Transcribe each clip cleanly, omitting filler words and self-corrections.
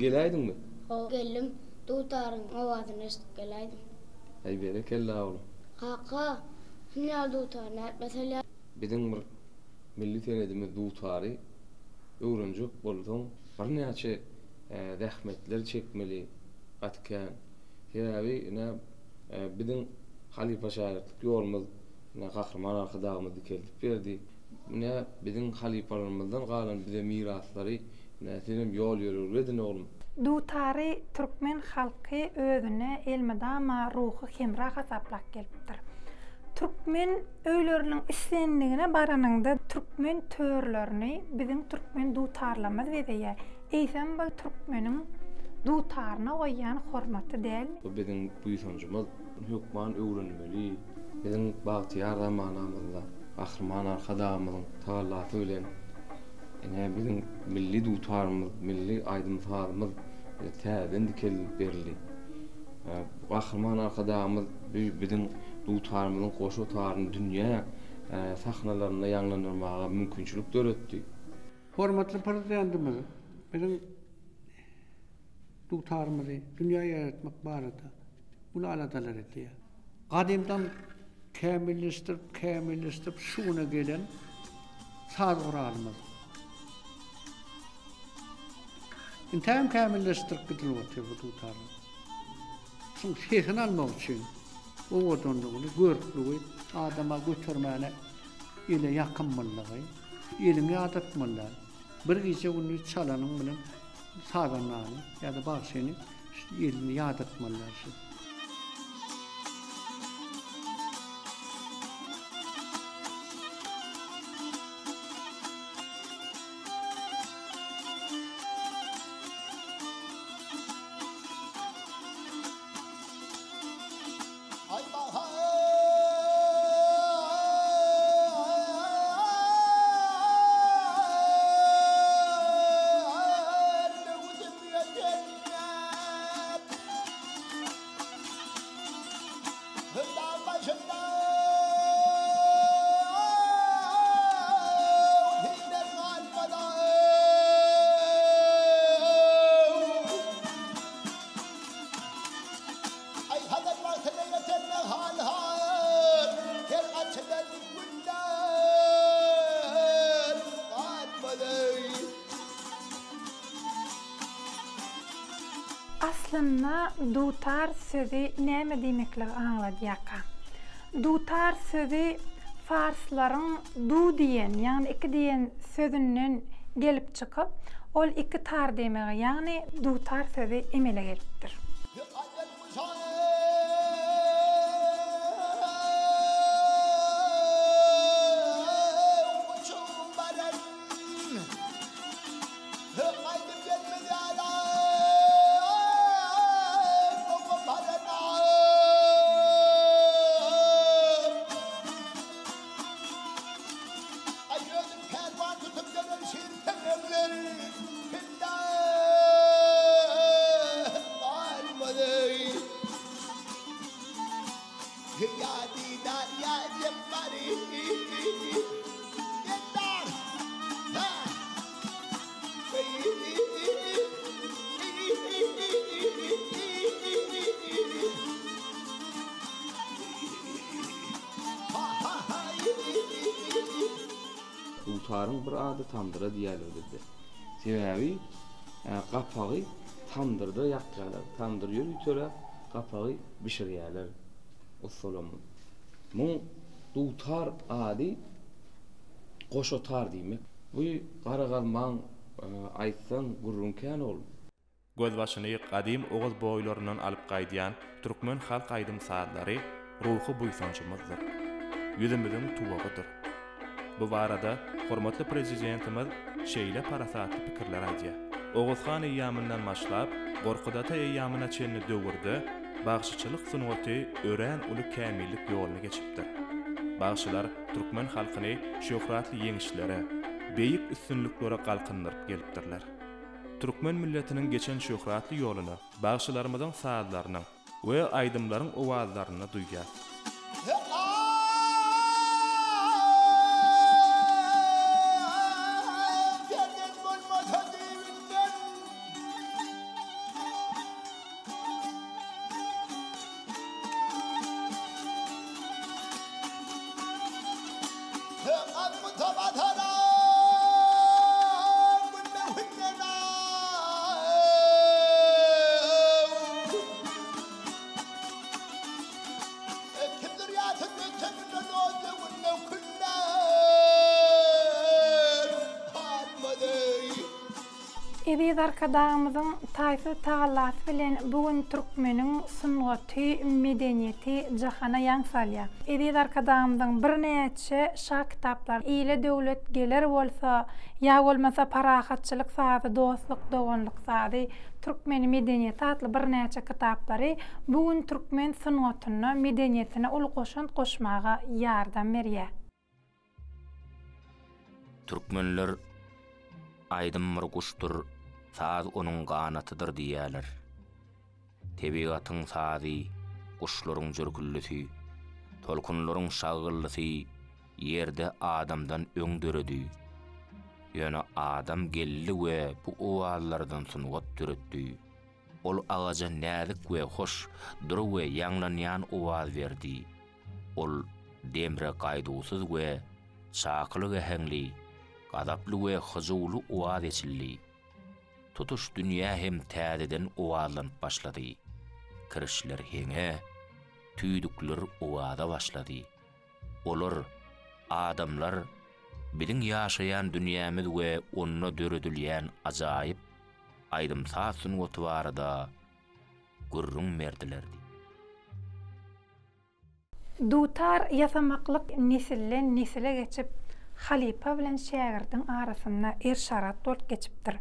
Geläýdiňmi? Hawa, geldim. Dutaryň owazyny eşidip geläýdim. Aý, berekella, oglum. Kaka, şuny ýaly dutar nätmä salýar? Biziň bir milli senedimiz dutary öwrenjek bolsaň, birnäçe zähmetler çekmeli, gaty kän. Sebäbi, ine, biziň halypa-şägirtlik ýolumyz, ine, Gahryman Arkadagymyz dikeldip berdi. Ine, biziň halypalarymyzdan galan bize miraslary, ine, senem ýol-ýörelge edin, oglum. Dutary türkmen halky özüne elmydama ruhy hemra hasaplap gelipdir. Türkmen öýleriniň islendigine baranyňda türkmen törlerini biziň türkmen dutarlarymyz bezeýär. Eýsem bu türkmeniň dutaryna goýýan hormaty dälmi? Bu biziň buýsanjymyz. Hökman öwrenmeli. Biziň bagtyýar zamanamyzda Gahryman Arkadagymyzyň tagallasy bilen ine biziň milli dutarymyz, milli aýdym-sazymyz täzeden dikeldilip berildi. Gahryman Arkadagymyz bu biziň dutarymyzyň goşa taryny dünýä sahnalarynda ýaňlandyrmaga mümkinçilik döretdi. Hormatly Prezidentimiz biziň dutarymyzy dünýä ýaýratmak barada uly aladalar edýär. Gadymdan kämilleşdirip, kämilleşdirip şu güne gelen saz guralymyz. Intägem kämilleşdirip gidilip otyr bu dutarlar. Şuň sesini almak üçin owadanlygyny, görklügi, adama götermäne ele ýakymlylygy, eliňi ýadatmaly däl. Bir gije-gündiz çalanyň bilen sazandany ýa-da bagşyny elini ýadatmaly däl şu. Aslynda dutar sözi näme diýmekligi aňladýarka? Dutar sözi farslaryň du diýen, ýagny iki diýen sözünden gelip çykyp, ol iki tar diýmegi, ýagny dutar sözi emele gelipdir. Dutaryň bir ady tamdyra diýýärler bizde. Sebäbi gapagy tamdyrda ýakýarlar. Tamdyr ýöriteräk gapagy bişirýärler ussalarymyz. Muň dutar ady goşa tar diýmek. Bu gara gazmaň aýtsaň gürrüň kän ol. Gözbaşyny gadym oguz boýlaryndan alyp gaýdýan türkmen halk aýdym-sazlary ruhy buýsanjymyzdyr. Ýüzümiziň tuwagydyr. Bu barada hormatly Prezidentimiz şeýle parasatly pikirler aýdýar, Oguz han eýýamyndan başlap, Gorkut ata eýýamyna çenli döwürde bagşyçylyk sungaty örän uly kämillik ýoluny geçipdir. Bagşylar türkmen halkyny şöhratly ýeňişlere, beýik üstünliklere galkyndyryp gelipdirler. Türkmen milletiniň geçen şöhratly ýoluny bagşylarymyzyň sazlarynyň we aýdymlaryň owazlarynda duýýas. Eziz Arkadagymyzyň taýsyz tagallasy bilen bu gün türkmeniň sungaty, medeniýeti jahana ýaň salýar. Eziz Arkadagymyzyň birnäçe şa kitaplary Ile döwlet geler bolsa, ýa bolmasa Parahatçylyk sazy, dostluk, doganlyk sazy, Türkmeni medeniýeti atly birnäçe kitaplary bu gün türkmen sungatyna, medeniýetine uly goşant goşmaga ýardam berýär. Türkmenler Aýdym bir guşdur, saz onuň ganatydyr diýýärler. Tebigatyň sazy, guşlaryň jürküldisi, tolkunlaryň şaggyldysy ýerde adamdan öň döredi. Ýöne adam geldi we bu owazlardan sungat döretdi. Ol agaja näzik we hoş, dury we ýaňlanýan owaz berdi. Ol demre gaýduwsyz we çakylyk äheňli, gazaply we hyjuwly owaz eçildi. Tutuş dünýä hem täzeden owazlanyp başlady. Kirişler heňe, tüýdükler owaza başlady. Olar, adamlar, biziň ýaşaýan dünýämiz we onda döredilýän ajaýyp aýdym-saz sungaty barada gürrüň berdiler. Dutar ýasamaklyk nesilden nesile geçip, halypa bilen şägirdiň arasynda erşarat bolup geçipdir.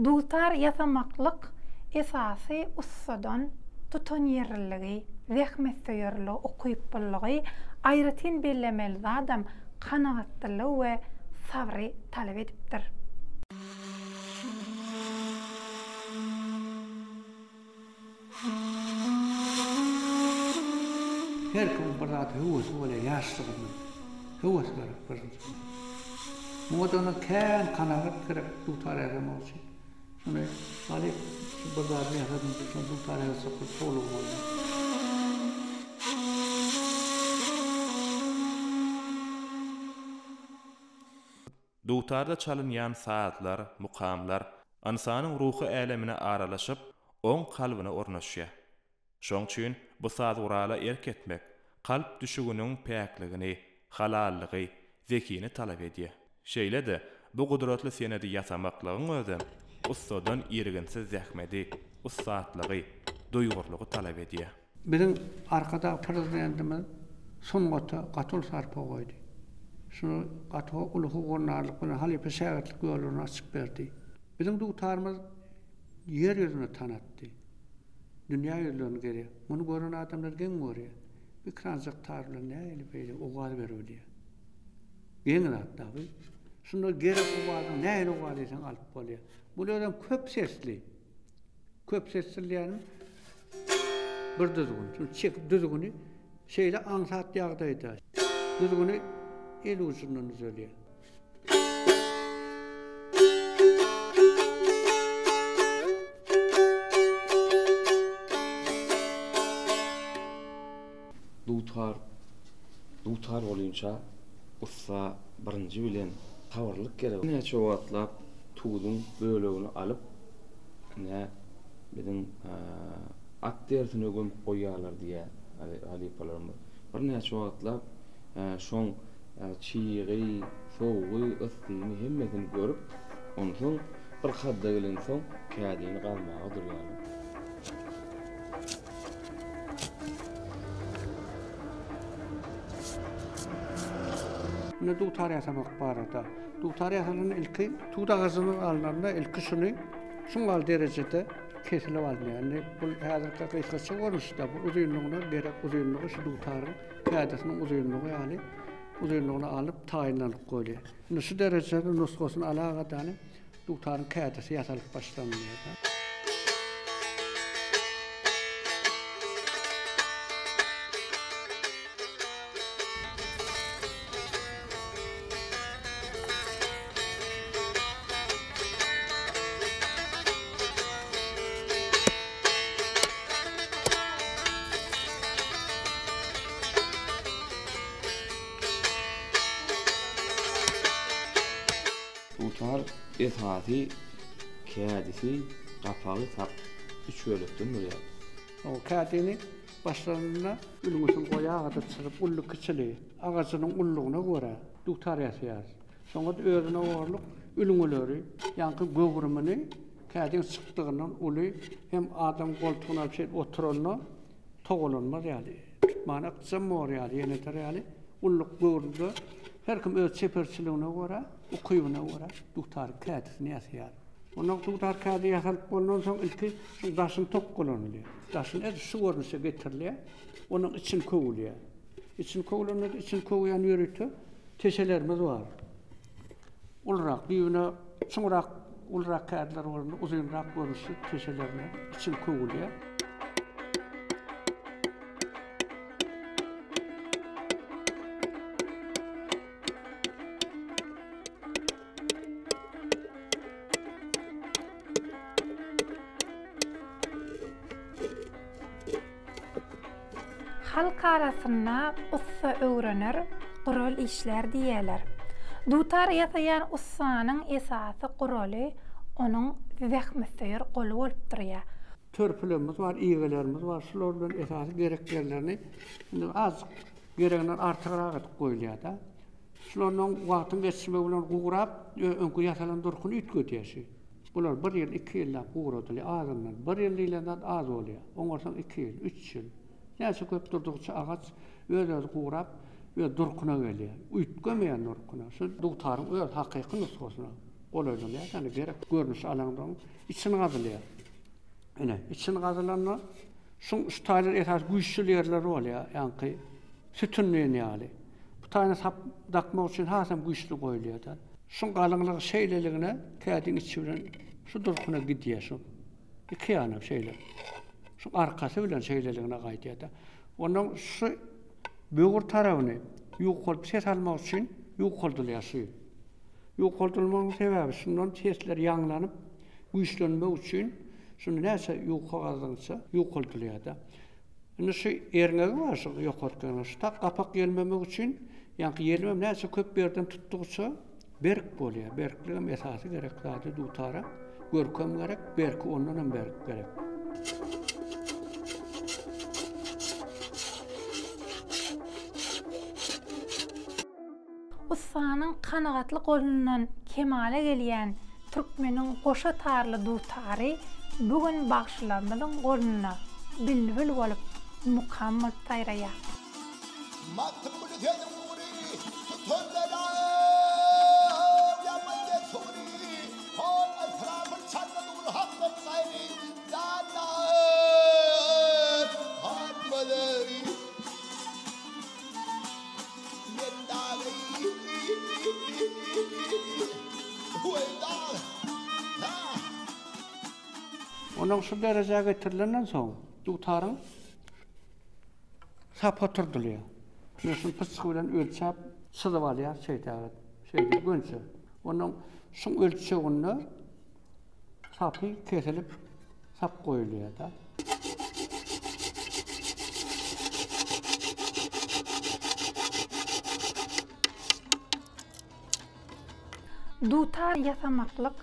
Dutar ýasamaklyk esasy ussadan tutanýerliligi, zähmetsöýerligi, ukyplylygy, aýratyn bellemeli zadam kanagatlylygy we sabry talap edipdir. Her kimiň bir zada höwesi bolýar ýaşlygyndan. Höwes gerek birinji. Muňa-da kän kanagat gerek dutar ýasamak üçin. Şony alyp, şu bir zadyny ýasadym diýip, şony dutar ýasak bolup şowlugy bolýar. Dutarda çalynýan sazlar, mukamlar ynsanyň ruhy älemine aralaşyp, oň kalbyna ornaşýar. Şoň üçin bu saz gurala erk etmek, kalp düşüginiň päkligini, halallygy, zehini talap edýär. Şeýle-de, bu gudratly senedi ýasamaklygyň özem ussadan irginsiz zähmedi, ussatlygy, duýgurlygy talap edýär. Biziň Arkadag Prezidentimiz sungata gaty uly sarpa goýdy. Şuny gaty uly howandarlyk bilen halypa-şägirtlik ýollaryny açyp berdi. Biziň dutarymyz Ýer ýüzüne tanatdy. Dünýä ýüzlerini gezýär. Muny gören adamlar geň görýär. Bu kranjak tar bilen nähili beýle owaz beribilýär? Geň zat-da bu. Şunda gerek owazyň nähili owaz diýseň alyp bolýar. Bularam köp sesli. Köp sesli diýýänim bir düzgün. Şuny çekip düzgüni şeýle aňsat ýagdaýda düzgüni el ujundan düzelýär. Dutar, dutar bolynça ussa birinji bilen sabyrlyk gerek. Näçe wagtlap tuduň bölegini alyp, ine, biziň at derisine gömüp goýýarlar diýýär halypalarymyz. Birnäçe wagtlap şoň çygy, sowugy, yssyny hemmesini görüp, onsoň bir kadda gelensoň kädini gazmaga durýarlar. Indi dutar ýasamak barada. Dutar ýasalanda ilki tut agajyndan alnanda ilki şuny şuň ýaly derejede kesilip alynýar. Indi bu häzirki gysgaça görnüşde bu uzynlygyna gerek uzynlygy şu dutaryň kädisiniň uzynlygy ýaly uzynlygyny alyp taýynlanyp goýulýar. Indi şu derejede nusgasyny alagadany Dutaryň kädisi ýasalyp başlanylýar. Dutar esasy kädisi, gapagy, sap üç bölekden durýar. O kädini başlarynda ülňüsini goýaga-da çyzyp ully-kiçili, agajynyň ullugyna görä dutar ýasaýarys. Şoňa-da özüne borluk ülňüleri, ýaňky göwrümini kädiň çykdygyndan uly hem adam goltugyna alyp şeýdip oturanda togalanmaz ýaly, tutmana ykjam bor ýaly, ýeneter ýaly ulluk göwrümde her kim öz çeperçiligine görä, ukybyna görä dutar kädisini ýasaýar. Ondan dutar kädi ýasalyp bolnansoň ilki şuň daşyny tokgalanylýar. Daşyny edil şu görnüşe getirilýär. Onuň içini köwülýär. Içini köwülende-de içini köwýän ýörite Teşelerimiz bar. Ulurak, düýbüne çuňrak, ulurak kädiler bolanda uzynrak görnüşli teşelerine içini köwülýär. Halk arasynda ussa öwrener, gural işlär diýýärler. Dutar ýasaýan ussanyň esasy guraly onuň zähmetsöýer goly bolup durýar. Törpülerimiz bar, igelerimiz bar. Şular bilen esasy gerek ýerlerini indi azajyk gereginden artygrak edip goýulýar-da. Şulardan wagtyň geçmegi bilen gurap, öňki ýasalan durkuny üýtgedýär şu. Bular bir ýyl, iki ýyllap guradylýar azyndan. Bir ýyl diýlen zat az bolýar. Oňarsaň iki ýyl, üç ýyl. Näçe köp durdugyça agaç öz-özi gurap, öz durkuna gelýär. Üýtgemeýän durkuna. Şu dutaryň öz hakyky nusgasyna golaýlanýar. Ýagny gerek görnüş alaňda içini gazylýar. Ine, içini gazylanda şuň şu taýlar esasy güýçli ýerleri bolýar. Ýaňky Sütün diýen ýaly. Bu taýyny sap dakmak üçin hasam güýçli goýulýar-da. Şuň galyňlygy şeýleligine kädiň içi bilen şu durkuna gidýär şu. Iki ýanam şeýle. Şuň arkasy bilen şeýleligine gaýdýar-da. Ondan şu böwür tarabyny ýukaldyp ses almak üçin ýukaldylýar şu. Ýukaldylmagyň sebäbi şundan sesler ýaňlanyp güýçlenmek üçin şuny näçe ýuka gazdygyňça ýukaldylýar-da. Indi şu erňegi bar şu ýokarky erňek. Şu tak gapak ýelmemek üçin ýaňky ýelmem näçe köp ýerden tutdugyça berk bolýar. Berkligem esasy gerek zady dutara. Görkem gerek, berki ondanam berk gerek. Ussanyň kanagatly golundan kemala gelýän Türkmeniň goşa tarly dutary bu gün bagşylarymyzyň golunda bilbil bolup, mukam bolup saýraýar. Magtymguly sözüň ugry, tutan bela, ýaman dessury, hol Ysrapyl çaldy dury Hakdan gaýry, dana Hatmaly. Onuň şu derejä getirilenden soň, dutaryň sapy oturdylýar. Ine şuny pyçgy bilen ölçäp, çyzyp alýar şeýtäge, şeýdip gönçe. Onuň şuň ölçeginde Sapy kesilip, sap goýulýar-da. Dutar ýasamaklyk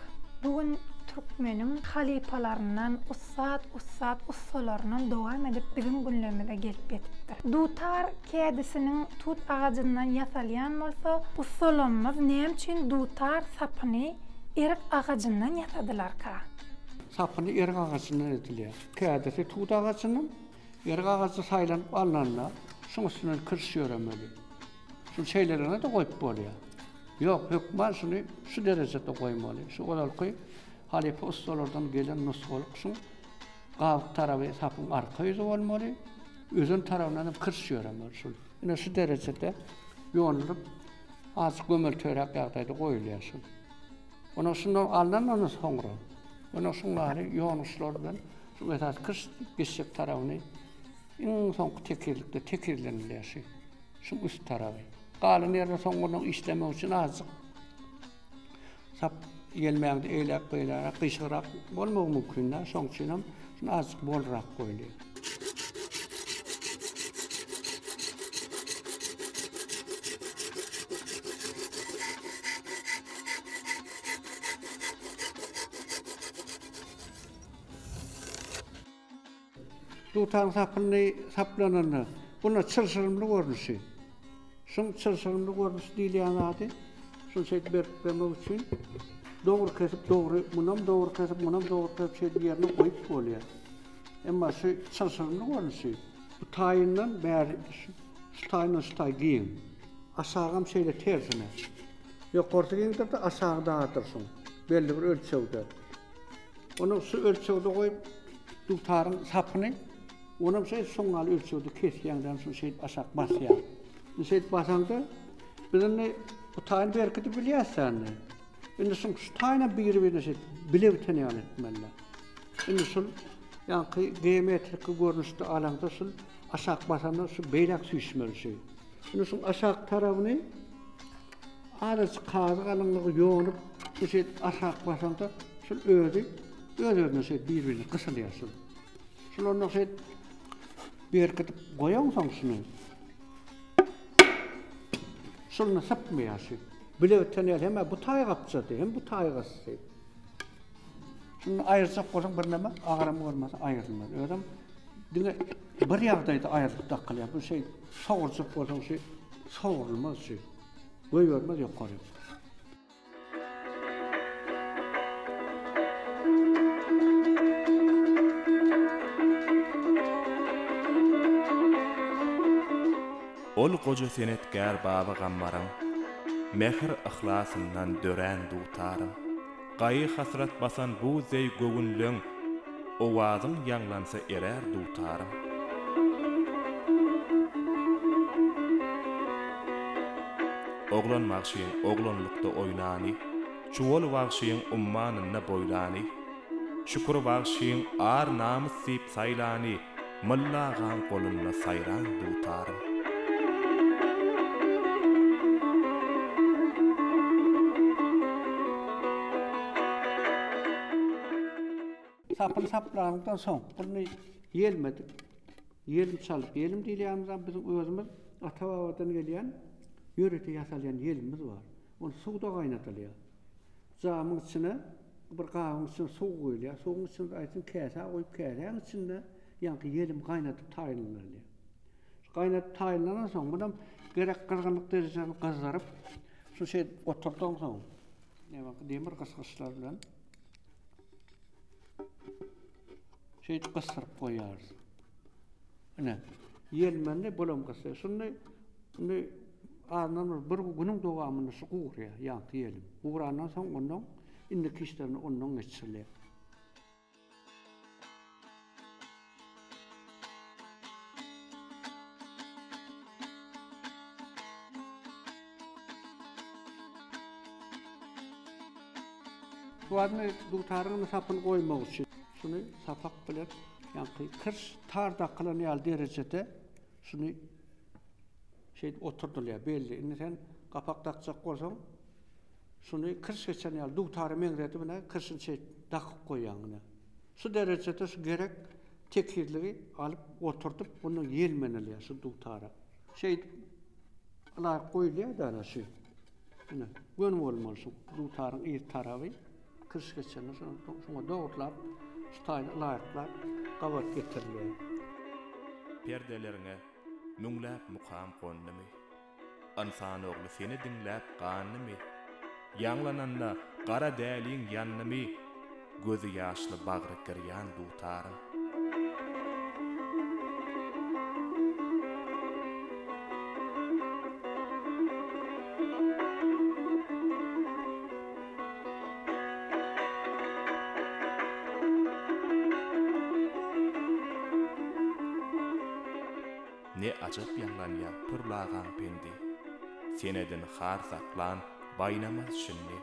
bu gün türkmeniň halypalaryndan, ussat-ussat ussalaryndan dowam edip biziň günlerimize gelip ýetipdir. Dutar kädisiniň tut agajyndan ýasalýan bolsa, ussalarymyz näme üçin dutar sapyny Erik agajyndan ýasadylarka? Sapyny erik agajyndan edilýär. Kädisi tut agajyndan, erik agajy saýlanyp alnanda, şuň üstünden kiriş ýöremeli. Şuny şeýleligine-de goýup bolýar. Ýok, hökman şuny şu derejede goýmaly. Şu ozalky halypa ussalardan gelen nusgalyk şuň gabyk taraby sapyň arka ýüzi bolmaly, özen tarabyndan hem kiriş ýöremeli şul. Ine şu derejede ýonulyp, Azjyk gömelteräk ýagdaýda goýulýar şul. Ondan şundan alnandan soňra, ondan şuň ýaly ýonuşlar bilen şu esasy kyrş geçjek tarabyny iň soňky tekizlikde tekizlenilýär şu. Şuň üst taraby. Galan ýerine soň ondan işlemek üçin azjyk sap ýelmäňde eýläk beýläk gyşygrak bolmagy mümkin-dä. Şoň üçin hem şuny azjyk bolrak goýulýar. Dutaryň sapyny saplananda, bunda çylşyrymly görnüşi. Şuň çylşyrymly görnüşi diýilýän zady, şuny şeýdip berkitmek üçin dogry kesip dogry, munam dogry kesip, munam dogry kesip şeýdip ýerine goýup bolýar. Emma şu çylşyrymly görnüşi bu taýyndan bäri şu taýyndan şu taý giň. Aşagam şeýle tersine. Ýokarsy giňdir-de aşagy dardyr şuň belli bir ölçegde. Ony şu ölçegde goýup dutaryň sapyny onam şeýdip şoň ýaly ölçegde kesýäň-de şuny şeýdip aşak basýaň. Indi şeýdip basaňda biz indi bu taýyny berkidip bilýäs-dä indi. Indi şuň şu taýynam biri-birine şeýdip bile biten ýaly etmeli. Indi şul ýaňky geometriki görnüşde alaňda şul aşak basanda şu beýläk süýşmeli şu. Indi şuň aşak tarabyny azajyk kazy galyňlygy ýonup, şu şeýdip aşak basaňda şul özi öz-özüne şeýdip bir-birine gysylýar şul. Şul onda şeýdip berkidip goýaňsoň şuny. Şuny sypmaýar şu. Bile biten ýaly hem bu taý gapjady, hem bu taý gysdy. Şuny aýyrjak bolsaň birneme agram bolmasa aýrylmaz. Özem diňe bir ýagdaýda aýrylyp dakylýar. Bu şey sogurjak bolsaň şu sogrulmaz şu. Goýbermez ýokary. Ol goja senetkär Baba Gammaryň mähir-yhlasyndan dörän dutarym. Gaýgy-hasrat basan buz deý göwünleň Owazyň ýaňlansa erär dutarym. Oglan bagşyň oglanlykda oýnany, Çuwal bagşyň ummanynda boýlany, Şükür bagşyň ar-namys diýip saýlany, Mylla agaň golunda saýran dutarym. Sapyny saplanyňdan soň, buny ýelmedik. Ýelim çalyp, ýelim diýilýänimizem biziň özümiz ata-babadan gelýän ýörite ýasalýan ýelimimiz bar. Ony suwda gaýnadylýar. Jamyň içine, bir gabyň içine suw guýulýar. Suwuň içine aýtyn käsä guýup, käsäň içinde ýaňky ýelim gaýnadyp taýynlanylýar. Şu gaýnadyp taýynlanan soň, munam gerek gyzgynlyk derejesini gyzdyryp, şu şeýdip oturdansoň, demir gysgyçlar bilen Şeýdip gysdyryp goýýarys. Ine, ýelmendi, bulam gysdy. Şuny indi azyndan bir bir günüň dowamynda şu gurýar, ýaňky ýelim. Gurandan soň ondan indiki işlerini ondan geçirilýär. Şu wagtny dutaryň sapyny goýmak üçin şuny sapak bilen ýaňky kirş tar dakylan ýaly derejede şuny şeýdip oturdylýar belli. Indi sen gapak dakjak bolsaň şuny kirş geçen ýaly dutara meňzedip ine kirşini şeýdip dakyp goýýaň ine. Şu derejede şu gerek tekizligi alyp oturdyp ondan ýelmenilýär şu dutara. Şeýdip ylaýyk goýulýar-da ana şu. Ine, göni bolmaly şu dutaryň yz taraby. Kiriş geçende şoňa dogrulap, şu taýyny ylaýyklap gabat getirilýär. Perdeleriňe müňläp mukam gondumy? Ynsan ogly seni diňläp gandymy? Ýaňlananda gara däliň ýandymy? Gözi ýaşly bagry girýan dutaryň. Ne ajap ýaňlanýar Pürli agaň pendi. Senedini har saklan baýnamaz şindi.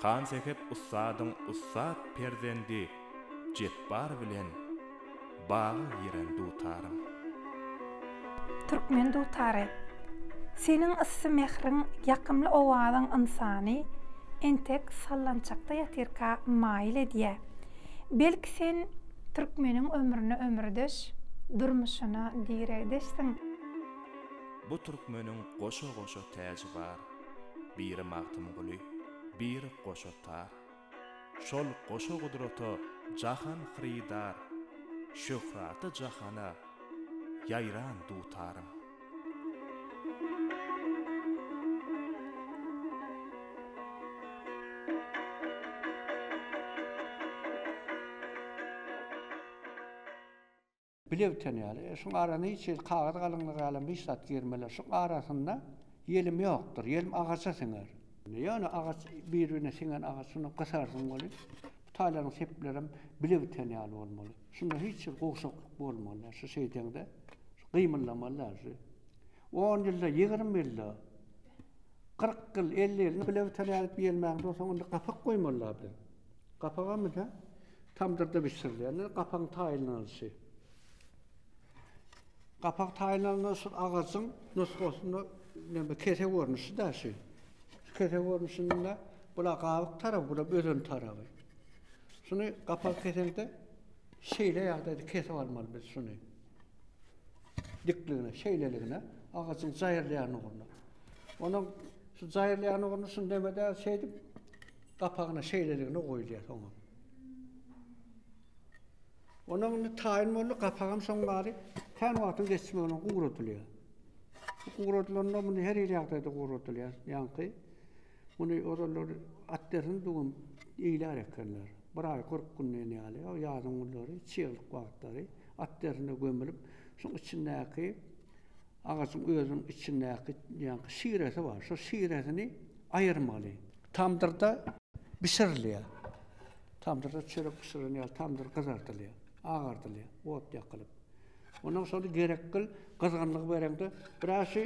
Hansähet ussadyň ussat perzendi Jepbar bilen baga giren dutarym. Türkmen dutary. Seniň yssy mähriň, ýakymly owazyň ynsany entek sallançakda ýatyrka maýyl edýä. Belki sen türkmeniň ömrüne ömürdeş, durmuşyna diregdeşsiň. Bu türkmeniň goşa-goşa täji bar. Biri Magtymguly, biri goşa tar. Şol goşa gudrata jahan hyrydar. Şöhraty jahana ýaýran dutarym. Bile biten ýaly. Şuň arasyna hiç hili kagyz galyňlygy ýalam hiç zat girmeli. Şuň arasynda ýelim ýokdur. Ýelim agaça siňer. Ýöne agaç bir-birine siňen agaç şuny gysarsyň welin, bu taýlaryň seplerem bile biten ýaly bolmaly. Şunda hiç hili gowşaklyk bolmaly däl. Şu şeýdeňde şu gymyldamaly däl şu. On ýylda, 20 ýylda, 40 ýyl, 50 ýyl bile biten ýaly edip ýelmäň dursaň onda gapak goýmaly biz. Gapagam ine tamdyrda bişirilýär. Ine gapagyň taýynlanyşy. Gapak taýynlananda şu agajyň nusgasynda näme kese görnüşi-dä şu. Şu kese görnüşinde bula gabyk taraby, bula özen taraby. Şuny gapak keseňde şeýle ýagdaýda kesip almaly biz şuny. Dikligine, şeýleligine agajyň jaýrylýan ugruna. Onuň şu jaýrylýan ugruna şuny demede şeýdip Gapagyna şeýleligine goýulýar soňam. Ondan indi taýyn boldy, gapagam şoň ýaly kän wagtyň geçmegi bilen guradylýar. Bu guradylanda muny her hili ýagdaýda guradylýar. Ýaňky muny ozallar at derisini düwün eýlär ekenler. Bir aý 40 gün diýen ýaly, ýazyň günleri, çyglyk wagtlary at derisine gömülip, şoň içindäki Agajyň özüniň içindäki ýaňky şiresi bar. Şo şiresini aýyrmaly. Tamdyrda bişirilýär. Tamdyrda çörek bişiren ýaly tamdyr gyzardylýar, agardylýar, ot ýakylyp. Ondan şony gerek gyl, gyzgynlygy bereňde biraz şu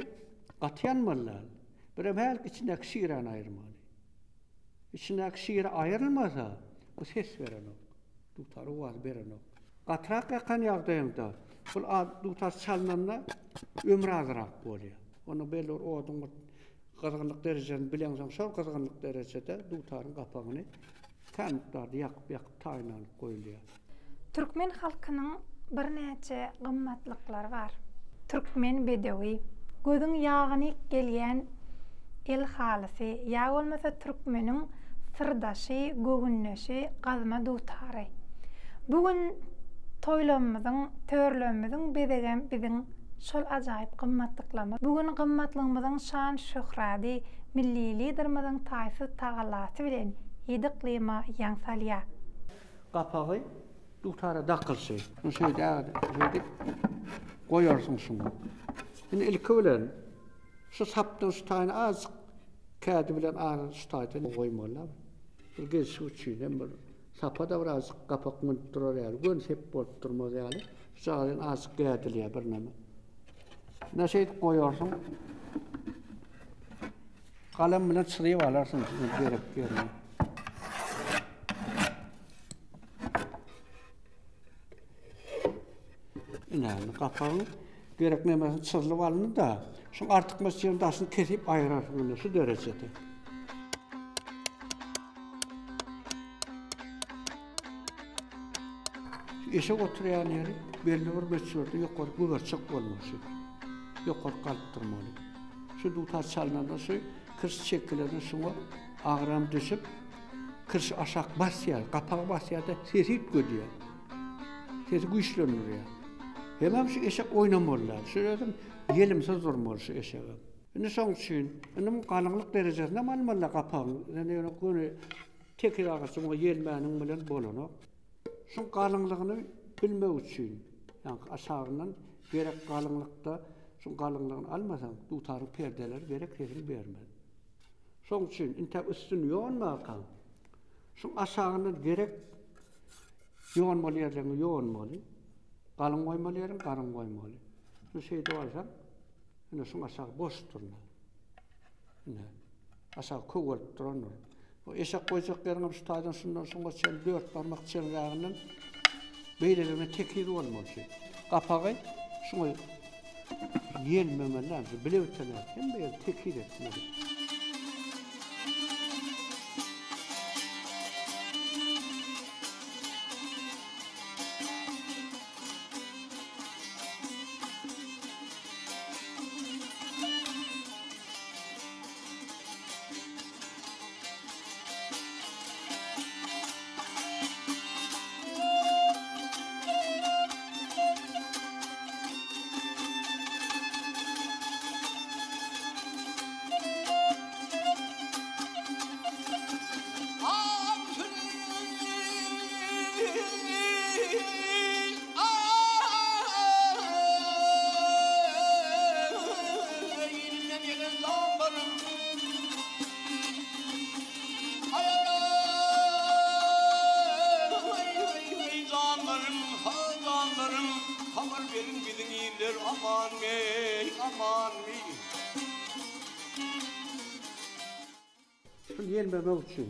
gaty ýanmaly däl. Birem hälki içindäki şiräni aýyrmaly. Içindäki şire aýrylmasa, bu ses berenok. Dutar owaz berenok. Gatyrak ýakan ýagdaýyňda, bul dutar çalnanda ömri azrak bolýar. Onda belli bir oduň bir gyzgynlyk derejesini bileňsoň, şol gyzgynlyk derejede dutaryň gapagyny kän mukdarda ýakyp-ýakyp taýynlanyp goýulýar. Türkmen halkynyň birnäçe gymmatlyklary bar. Türkmen bedewi, gözüň ýagyny gelýän el halysy, ýa bolmasa türkmeniň syrdaşy, göwündeşi gazma dutary. Bu gün toýlamymyzyň, törlemimiziň bezegem biziň şol ajaýyp gymmatlyklarymyz. Bu gün gymmatlygymyzyň şan-şöhrady Milli Liderimiziň taýsyz tagallasy bilen ýedi yklyma ýaň salýar. Gapagy dutara dakylşy. Şuny şeýdägede, şeýdip goýarsyň şuňa. Indi ilki bilen şu sapdan şu taýyny azajyk kädi bilen arasyny şu taýdan goýmaly. Bir gelşik üçin hem bir sapa-da birazjyk gapak münüp durar ýaly, göni sep bolup durmaz ýaly, şujagazdan azajyk gädilýär birneme. Ine şeýdip goýarsyň. Galam bilen çyzyp alarsyň gerek ýerini. Ine, gapagyň gerek nemesini çyzylyp alyndy-da, şuň artykmaç ýerini daşyny kesip aýyrarsyň indi şu derejede. Şu eşek oturýan ýeri belli bir möçberde ýokary güberçek bolmaly şu. Ýokary galyp durmaly. Şu dutar çalnanda şu kirş çekilende şuňa agram düşüp kirş aşak basýar, gapagy basýar-da sesi üýtgedýär. Sesi güýçlendirýär. Hemem şu eşek oýnamaly däl. Şu özem ýelimsiz durmaly şu eşegem. Indi şoň üçin, indi muň galyňlyk derejesini hem almaly-da gapagyň. Indi ýöne göni Tekiz agaç muňa ýelmäniň bilen bolanok. Şuň galyňlygyny bilmek üçin, ýaňky aşagyndan gerek galyňlykda şuň galyňlygyny almasaň, dutaryň perdeleri gerek sesini bermez. Şoň üçin intäk üstüni ýonmakaň, şuň aşagyndan gerek ýonmaly ýerleriňi ýonmaly, galyň goýmaly ýeriňi galyň goýmaly. Şuny şeýdip alsaň, ine şuň aşagy boş durlar. Ine, aşagy köwelip durandyr. Bu eşek goýjak ýeriňem şu taýdan şundan şuňa çenli dört barmak çenräginden beýleligine tekiz bolmaly şu. Gapagy şuňa ýelmemeli däl, şu bile bitene hemme ýeri tekiz etmeli. Aman eý, aman eý. Şul ýelmemek üçin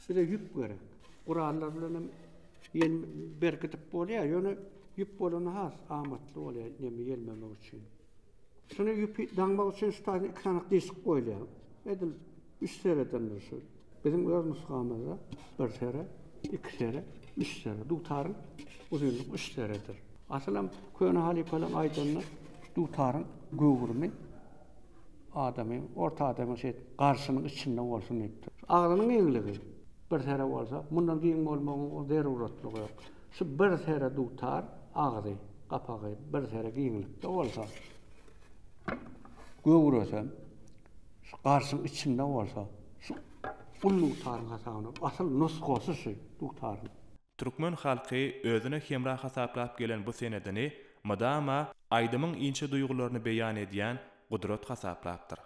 bize ýüp gerek. Gurallar bilen hem ýel berkidip bolýar, ýöne ýüp bolany has amatly bolýar neme ýelmemek üçin. Şuny ýüpi daňmak üçin şu taýdan iki sany disk goýulýar. Edil üç seredendir şu. Biziň öz nusgamyzda bir sere, iki sere, üç sere. Dutaryň uzynlygy üç seredir. Asylam köne halypalaryň aýdanyna dutaryň göwrümi adamyň, orta adamyň şeýdip garşynyň içinde bolsun diýipdir. Agzynyň giňligi bir sere bolsa, mundan giň bolmagyň zeruratlygy ýok. Şu bir sere dutar agzy, gapagy bir sere giňlikde bolsa, göwresem şu garşyň içinde bolsa, şu uly dutaryň hasabyna, asyl nusgasy şu dutaryň. Türkmen halky özüne hemra hasaplap gelen bu senedini mydama aýdymyň inçe duýgularyny beýan edýän gudrat hasaplapdyr.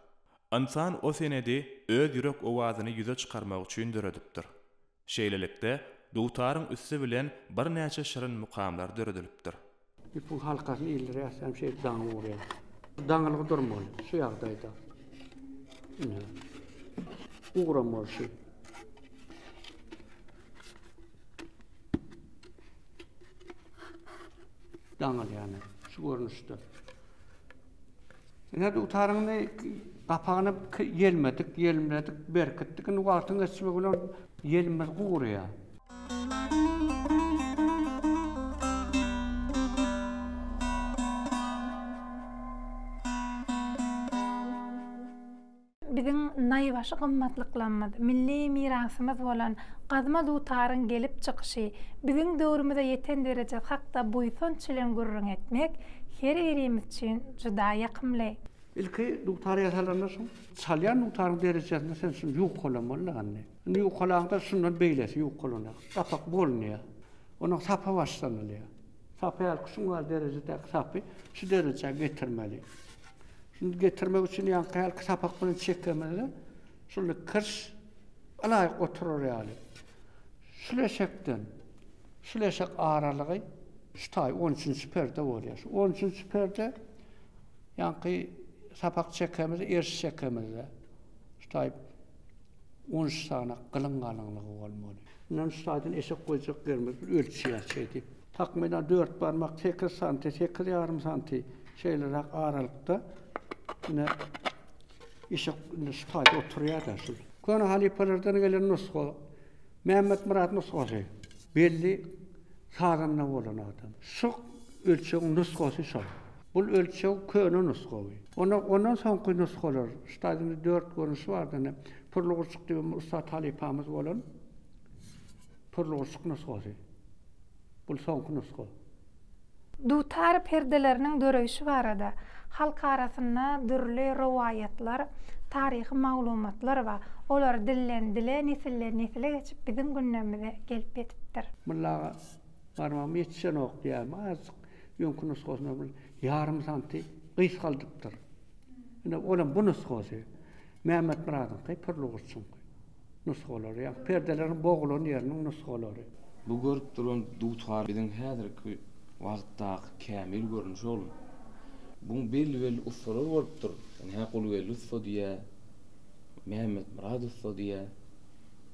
Ynsan o senedi öz ýürek owazyny ýüze çykarmak üçin döredipdir. Şeýlelikde, dutaryň üsti bilen birnäçe şirin mukamlar döredilipdir. Ýüpüň halkasyny ildirýäs hem şeýdip daňyp urýas. Daňylgy durmaly şu ýagdaýda. Ine. Ugram bolşy. Daňylýany şu görnüşde. Ine dutaryňy gapagyny ýelmedik, ýelmedik, berkitdik. Indi wagtyň geçmegi bilen ýelimiz guraýar. Biziň naýbaşy gymmatlyklarymyz, milli mirasymyz bolan gazma dutaryň gelip çykyşy, biziň döwrümize ýeten derejesi hakda buýsanç bilen gürrüň etmek her birimiz üçin juda ýakymly. Ilki dutar ýasalanda şuň çalýan dutaryň derejesinde sen şuny ýuwkalamaly indi. Indi ýuwkalaňda şundan beýlesi ýuwkalanýar. Gapak bolunýar. Ondan sapa başlanylýar. Sapy hälki şuň ýaly derejedäki sapy şu derejä getirmeli. Şuny getirmek üçin ýaňky hälki sapak bilen çekemizde şunda kirş ylaýyk oturar ýaly. Şul eşekden şul eşek aralygy şu taý on üçünji perde bolýar. Şu on üçünji perde ýaňky sapak çekemizde, erş çekemizde şu taý 13 sany gylyň galyňlygy bolmaly. Mundan şu taýdan eşek goýjak ýerimiz bir ölçýär şeýdip. Takmynan dört barmak sekiz santi, sekiz ýarym santi şeýleräk aralykda ine eşek indi şu taýda oturýar-da şu. Köne halypalardan gelen nusga Mämmetmyrat nusgasy. Belli sazanda bolan adam. Şu ölçegiň nusgasy şol. Bul ölçeg köne nusgawy. Ondan ondan soňky nusgalar, şu taýda indi dört görnüşi bardy indi. Pürli gurçuk diýip bir ussat halypamyz bolan Pürli gurçuk nusgasy. Bul soňky nusga. Dutar perdeleriniň döreýşi barada halk arasynda dürli rowaýatlar, taryhy maglumatlar bar. Olar dilden dile, nesilden nesile geçip biziň günlerimize gelip ýetipdir. Mulla aga barmagym ýetişenok diýýärmi, azajyk öňki nusgasyndan bir ýarym santy gysgaldypdyr. Ine, olam bu nusgasy. Mämmetmyradyňky, Pürli gurçuňky nusgalary, ýagny perdeleriň bogulan ýeriniň nusgalary. Bu görüp duran dutar biziň häzirki wagtdaky kämil görnüşi oglum. Buň belli-belli ussalar bolupdyr. Ine, Gulgeldi ussa diýýä, Mämmetmyrat ussa diýýä,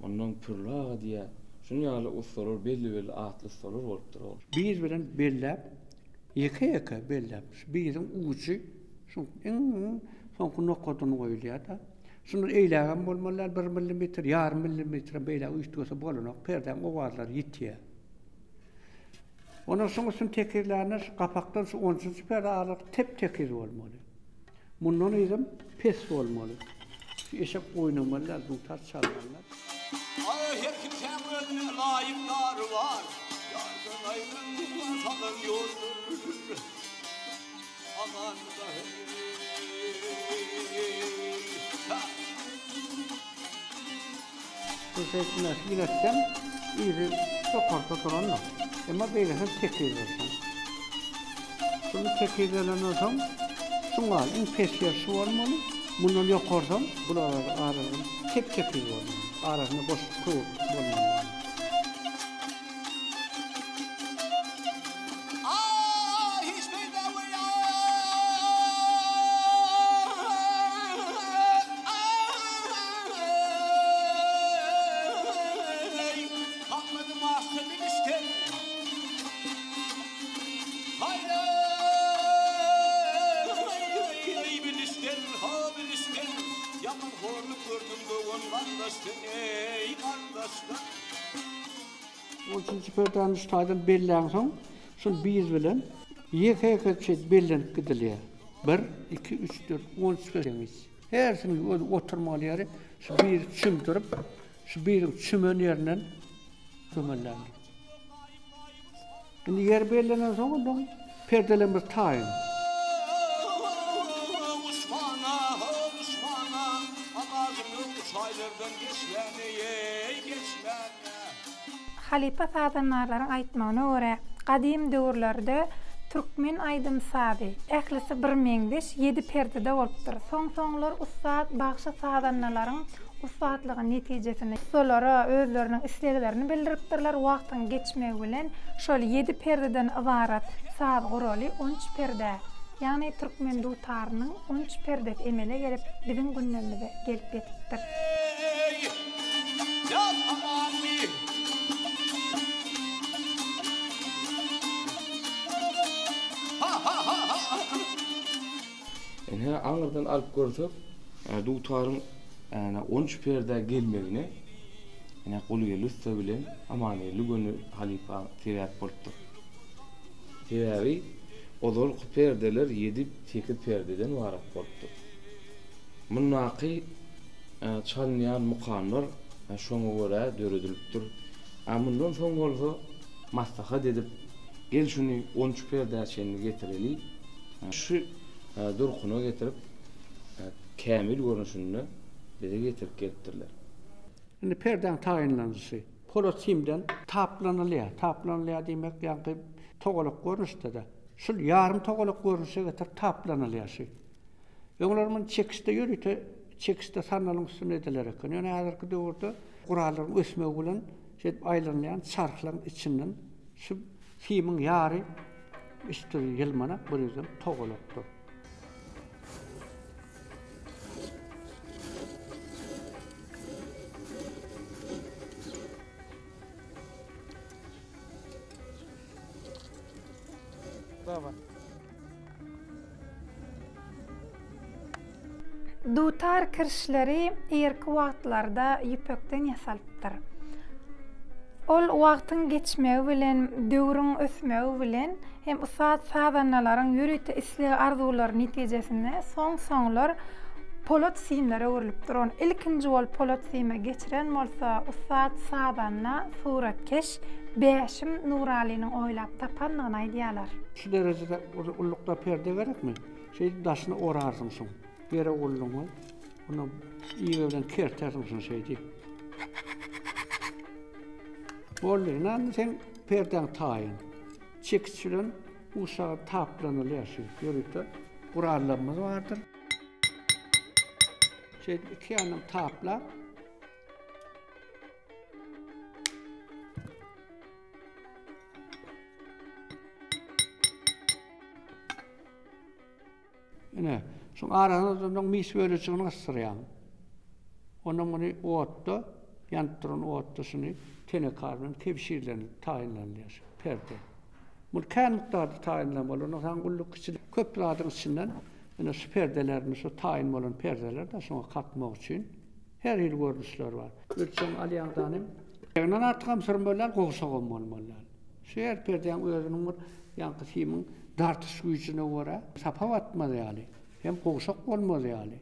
ondan Pürli aga diýýä. Şunuň ýaly ussalar, belli-belli atly ussalar bolupdyr oglum. Biz bilen belläp, ýeke-ýeke belläp, şu biziň ujy şuň iň soňky nokadyny goýulýar-da. Şundan eýlägem bolmaly däl, bir millimetr, ýarym millimetrem beýläk üýtgese bolanok, perdäň owazlary ýitýär. Ondan şuň üstüni tekizlände şu gapakdan şu on üçünji perde aralyk tep-tekiz bolmaly. Mundan yzam pes bolmaly. Şu eşek oýnamaly däl, dutar çalmaly däl. Aý, her kimsäň özüne laýyk ýary bar. Ýardan aýrylma salan ýoldur. Aman-da heý. Ha! Bu şeýtme syn etseň, yzy ýokarda durandyr. Emma beýlesem tekiz dursun. Şuny tekizlenenden soň, şuň ýaly iň pes ýeri şu bolmaly. Mundan ýokarsam, bular aralygy tep-tekiz bolmaly. Arasynda boşluk köwürtik bolmaly. Aý, hiç peýda we ýa. geçsin eý gardaşlar. On üçünji perdäni şu taýdan belläňsoň, şol bir bilen ýeke-ýeke şeýdip bellenip gidilýär. Bir, iki, üç, dört, on üç deňiç. Hersiniň öz oturmaly ýeri şu biri çümdürip, şu biriň çümen ýerinden kömellämeli. Indi ýer bellenensoň ondan perdelerimiz taýyn. Halypa sazandarlaryň aýtmagyna görä, gadym döwürlerde türkmen aýdym-sazy ählisi birmeňzeş ýedi perdede bolupdyr. Soň-soňlar ussat bagşy-sazandalaryň ussatlygy netijesinde ussalara özleriniň isleglerini bildiripdirler, wagtyň geçmegi bilen şol ýedi perdeden ybarat saz guraly on üç perdä, ýagny türkmen dutarynyň on üç perdesi emele gelip, biziň günlerimize gelip ýetipdir. Ine, aňyrdan alyp görsek, dutaryň on üç perdä gelmegine ine Gulgeldi ussa bilen Amangeldi göni halypa sebäp bolupdyr. Sebäbi ozalky perdeler ýedi-sekiz perdeden ybarat bolupdyr. Mundaky çalynýan mukamlar şoňa görä döredilipdir. A mundan soň bolsa maslahat edip, gel şuny on üç perdä çenli getireli, Şu durkuna getirip, kämil görnüşinde bize getirip gelipdirler. Indi perdäň taýynlanyşy. Polat simden taplanylýar. Taplanylýar diýmek, ýaňky togalak görnüşde-de. Şul ýarym togalak görnüşe getirip taplanylýar şu. Öňler muny çekiçde ýörite çekiçde sandalyň üstünde ediler eken. Ýöne häzirki döwürde gurallaryň ösmegi bilen şeýdip aýlanylýan çarhlaryň içinden şu simiň ýary Üstü ýylmanak bir ýüzem togalakdyr. Dutar kirişleri irki wagtlarda ýüpekden ýasalypdyr. Ol wagtyň geçmegi bilen, döwrüň ösmegi bilen hem ussat sazandalaryň ýörite isleg-arzuwlary netijesinde soň-soňlar polat simlere öwrülipdir. Ony ilkinji bolup polat sime geçiren bolsa ussat sazanda, suratkeş Bäşim Nuralynyň oýlap tapandygyny aýdýarlar. Şu derejede ullukda perde gerekmi? Şeýdip daşyny orarsyň şuň. Ýere gulluňy, ony iýgi bilen kertersiň şuny şeýdip. Boldy, ine indi seň perdäň taýyn. Çekiç bilen uşagy taplanylýar şu ýörite gurallarymyz bardyr. Şeýdip iki ýandan taplap. Ine, şuň arasyna ondan mis bölejigini gysdyrýaň. Ondan muny otda, ýanyp duran otda şuny tenekar bilen kebşirlenip taýynlanylýar şu perde. Muny kän mukdarda taýynlamaly, ondan soň gulluk kiçi köp zadyň içinden ine şu perdelerini, şu taýyn bolan perdeler-de şoňa kakmak üçin her hili görnüşleri bar. Ölçegiňi alýaňdan hem Ondan artygam sürmeli däl, gowşagam bolmaly däl. Şu her perdäň özüniň bir ýaňky simiň dartyş güýjüne görä sapa batmaz ýaly, hem gowşak bolmaz ýaly,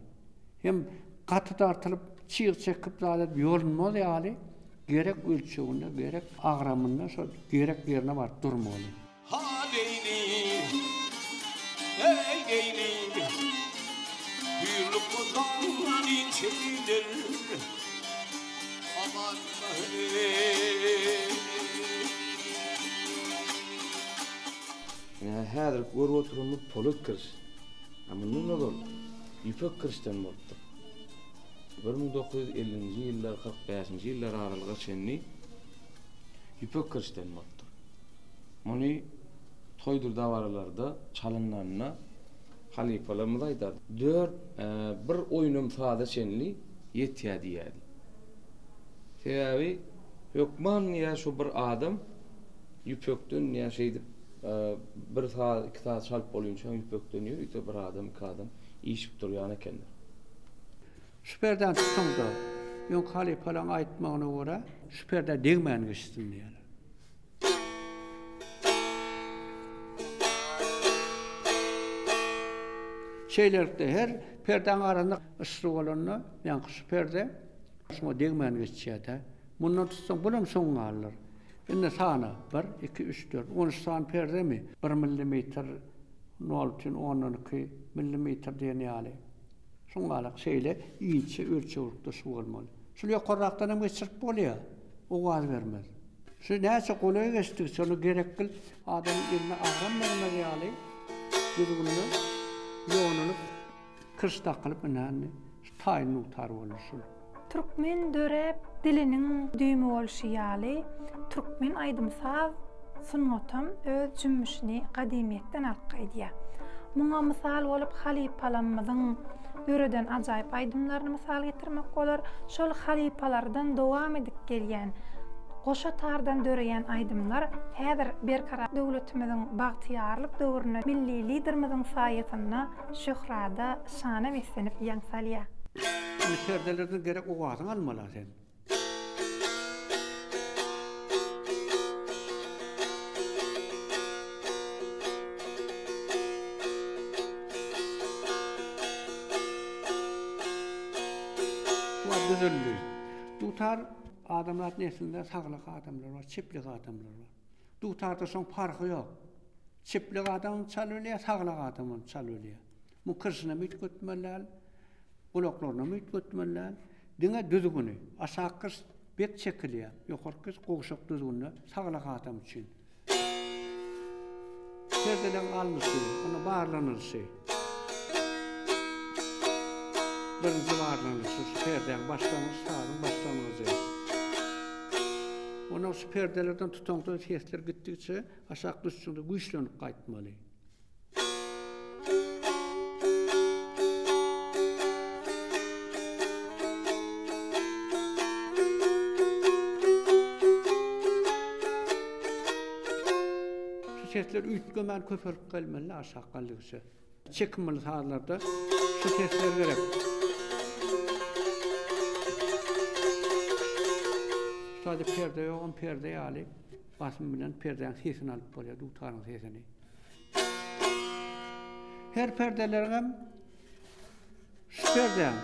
hem gaty dartylyp, çyg çekip zat edip ýolunmaz ýaly gerek ölçeginde, gerek agramynda şol gerek ýerine baryp durmaly. Ha Leýli, eý Leýli, Hüýrlük gozgan inçedir, Aman eý. Ine, häzirki görüp oturanymyz polat kiriş. A mundan ozal ýüpek kirişden bolupdyr. 1950-nji ýyllar, 45-nji ýyllar aralyga çenli ýüpek kirişden bolupdyr. Muny toýdur dabaralarda çalynanda halypalarymyz aýdardy. Dört, bir oýnam saza çenli ýetýär diýerdi. Sebäbi hökman diýýär şu bir adam ýüpekden diýýär şeýdip bir saz, iki saz çalyp bolýança ýüpekden ýörite bir adam, iki adam işip durýan ekenler. Şu perdäni tutsaň-da. Öňki halypalaryň aýtmagyna görä, şu perdä degmän geçsin diýýärler. Şeýlelikde, her perdäň arasynda yşyk bolanda, ýaňky şu perde şuňa degmän geçýär-de. Mundan tutsaň, bulam şoň ýalydyr. Indi sana, bir, iki, üç, dört, on üç sany perdemi? Bir millimetr, nol bütin ondan iki millimetr diýen ýaly. Şuň galak şeýle inçe ölçeglikde şu bolmaly. Şul ýokarrakdan hem geçirip bolýar. Owaz bermez. Şu näçe golaý geçdigiçe ony gerekgil adamyň eline agram bermez ýaly düzgünde ýonulyp kirş dakylyp ine indi şu taýyn dutar boldy şul. Türkmen döräp diliniň düými bolşy ýaly türkmen aýdym-saz sungatam öz jümmüşini gadymyýetden alyp gaýdýar. Muňa mysal bolup halypalamyzyň döreden ajaýyp aýdymlaryny mysal getirmek bolar. Şol halypalardan dowam edip gelýän goşa tardan döreýän aýdymlar häzir Berkarar döwletimiziň bagtyýarlyk döwründe milli Liderimiziň saýasynda şöhrada, şana beslenip ýaň salýar. Indi perdelerden gerek owazyňy almaly-a sen. Şu düzüldi. Dutar adamzat neslinde saglyk adamlar bar, çeplik adamlar bar. Dutarda şoň parhy ýok. Çeplik adam çalyp bilýär, saglyk adam hem çalyp bilýär. Muň kirşinem üýtgetmeli däl, gulaklarynam üýtgetmeli däl. Diňe düzgüni, aşak kirş bek çekilýär, ýokarky kirş gowşak düzgünde saglyk adam üçin. Perdeleň alnyşy, onda barlanylyşy. Birinji barlanylyşy şu perdäň başlangyç sazyň başlangyjy. Ondan şu perdelerden tutaňda sesler gitdigiçe aşak düşjüňde güýçlenip gaýtmaly. Şu sesler üýtgemän köpelip gelmeli aşak galdygyça. Çekimli sazlarda şu sesler gerek. Şu perde ýogam perde ýaly basym bilen perdäň sesini alyp bolýar, dutaryň sesini. Her perdeleriňem şu perdäň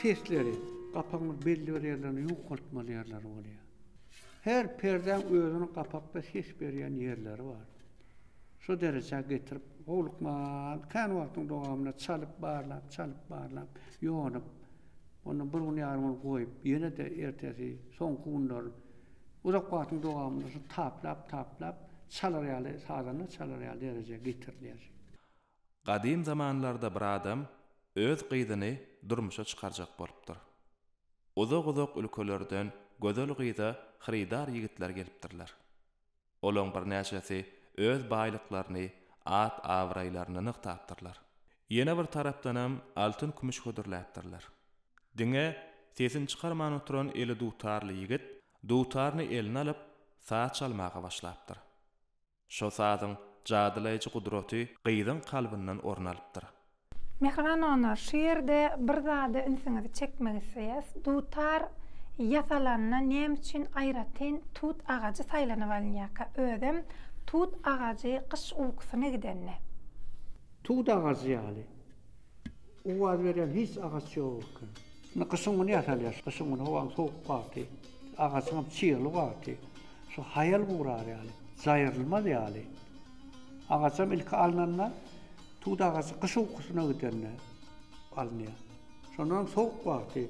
sesleri gapagyň belli bir ýerlerini ýukaltmaly ýerleri bolýar. Her perdäň özüniň gapakda ses berýän ýerleri bar. Şo derejä getirip, howlukman, kän wagtyň dowamynda çalyp barlap, çalyp barlap, ýonup, ondan bir gün ýarym gün goýup, ýene-de ertesi, soňky günler Uzak wagtyň dowamynda şu taplap-taplap çalar ýaly, sazanda çalar ýaly derejä getirilýär. Gadym zamanlarda bir adam öz gyzyny durmuşa çykarjak bolupdyr. Uzak-uzak ülkelerden gözel gyza hyrydar ýigitler gelipdirler. Olaň birnäçesi öz baýlyklaryny, at-abraýlaryny nygtapdyrlar. Ýene bir tarapdanam altyn-kümüş hödürläpdirler. Diňe sesini çykarman oturan eli dutarly ýigit dutaryny eline alyp, saz çalmaga başlapdyr. Şo sazyň jadylaýjy gudraty gyzyň kalbyndan orun alypdyr. Mähriban doganlar, şu ýerde bir zada ünsüňizi çekmek isleýäs. Dutar ýasalanda näme üçin aýratyn tut agajy saýlanyp alynýarka? Özem tut agajy gyş ukusyna gidende. Tut agajy ýaly owaz berýän hiç agaç ýok eken. Indi gyşyň güni ýasalýar. Gyşyň güni howaň sowuk wagty, agajyňam çygly wagty şu haýal gurar ýaly, jaýrylmaz ýaly. Agajam ilki alnanda Tut agajy gyş ukusyna gidende alynýar. Şondanam sowuk wagty,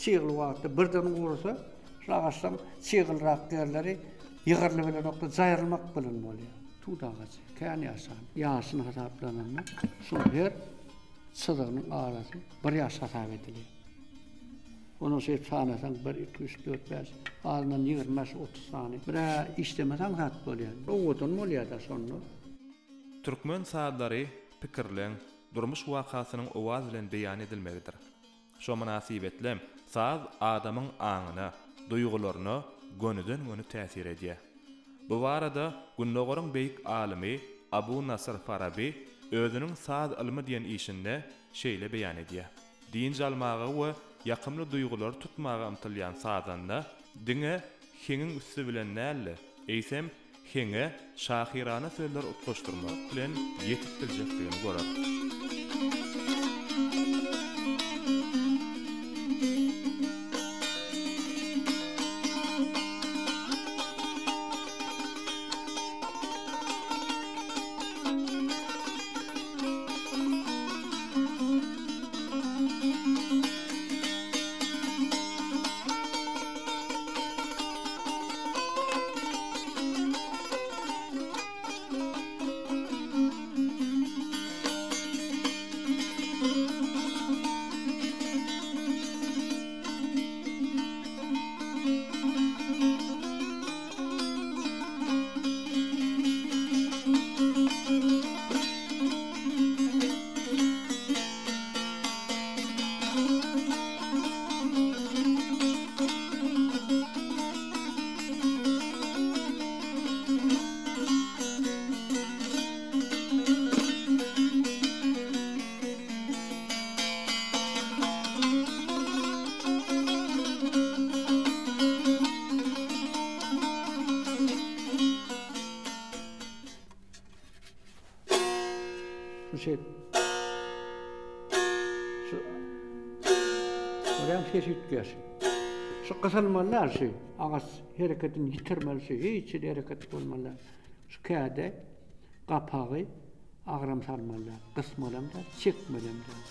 çygly wagtda birden gurasa, şol agaçlaryň çyglyrak ýerleri ýygryly bilenokda jaýrylmak bilen bolýar. Tut agajy kän ýaşan. Ýaşyny hasaplananda şuň her çyzygynyň arasy bir ýaş hasap edilýär. Ondan şeýdip sanasaň bir, iki, üç, dört, bäş, azyndan 25, 30 sany. Bir-ä işlemeseň zat bolýar. Owadan bolýar-da şonda. Türkmen sazlary pikirleň, durmuş wakasynyň owaz bilen beýan edilmegidir. Şo mynasybetlem saz adamyň aňyna, duýgularyna gönüden-göni täsir edýär. Bu barada Gündogaryň beýik alymy Abu Nasyr Faraby özüniň Saz ylmy diýen işinde şeýle beýan edýär, Dynç almaga we. ýakymly duýgulary tutmaga ymtylýan sazanda diňe heňiň üsti bilen däl-de, eýsem, heňe şahyrana sözler utgaşdyrmak bilen ýetip biljekdigini görer. Şu şey Şu Görýäň ses üýtgeýär. Şu gysylmaly däl şu. Agaç hereketini ýitirmeli şu. Hiç hili hereket bolmaly däl. Şu käde gapagy agram salmaly däl. Gysmalam däl, çekmelem däl.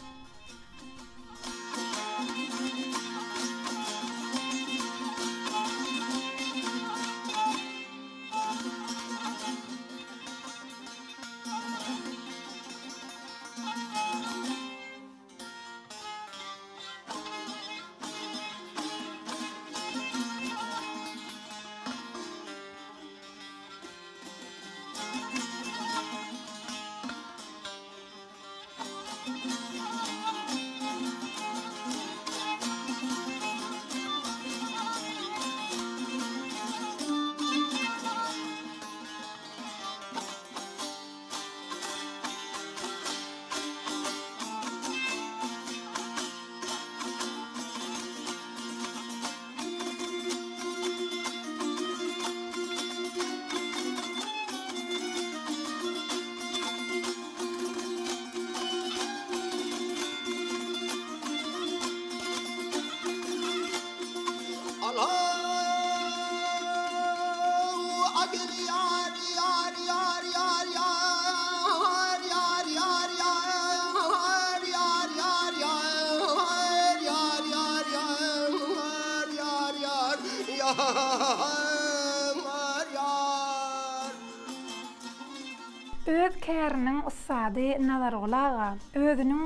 Öz käriniň ussady Nazarguly aga özüniň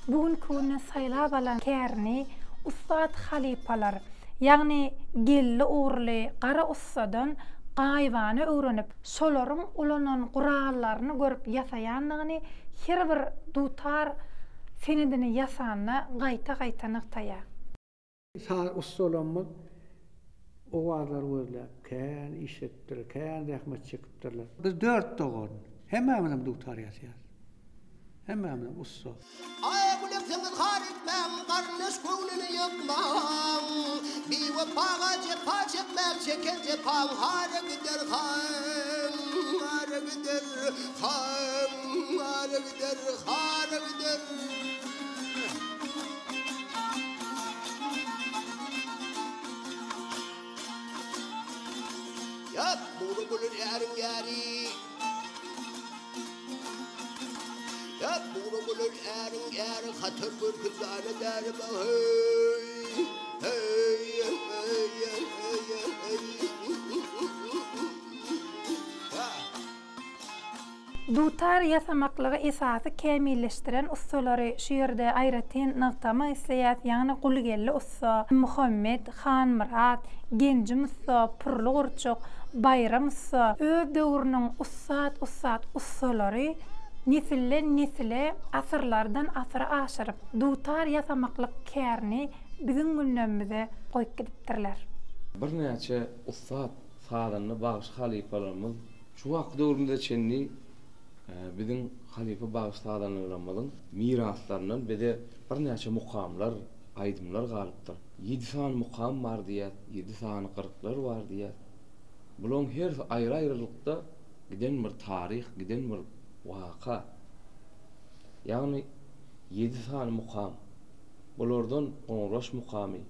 bu günki günde saýlap alan kärini ussat halypalar, ýagny Geldi ugurly Gara ussadan gaýybana öwrenip, şolaryň ulanan gurallaryny görüp ýasaýandygyny her bir dutar senedini ýasanda gaýta-gaýta nygtaýar. Saz ussalarymyz owazlary gözläp, kän işledipdirler, kän zähmet çekipdirler. Biz dört dogan, hemmämizem dutar ýasaýarys. Hemmämizem ussa. Aý gülüpsiňiz har etmäň, Garyndaş göwnüni ýykmaň. Biwepaga jepa çekmäň, Çeken jepaň hara gider, Hara gider, Hara gider, Hara gider. Ýap, bugra bolar äriň ýary. Ýap, bugra bolar äriň ýary, Hatar görküz dana däri hey, hey, hey, hey, hey. Dutar ýasamaklygy esasy kämilleşdiren ussalary şu ýerde aýratyn nygtamak isleýäs, ýagny Gulgeldi ussa, Muhammet, Hanmyrat, Genjim ussa, Pürli gurçuk, Baýram ussa, öz döwrüniň ussat-ussat ussalary nesilden-nesile, asyrlardan asyra aşyryp, dutar ýasamaklyk kärini biziň günlerimize goýup gidipdirler. Birnäçe ussat sazanda bagşy halypalarymyz Şu wagtky döwrümize çenli biziň halypa bagşy-sazandalarymyzyň miraslaryndan bize birnäçe mukamlar. aýdymlar galypdyr. Ýedi sany mukam bar diýýäs, ýedi sany kyrklar bar diýýäs. Bulaň hersi aýry-aýrylykda giden bir taryh, giden bir waka. Ýagny ýedi sany mukam. Bulardan Goňraş mukamy,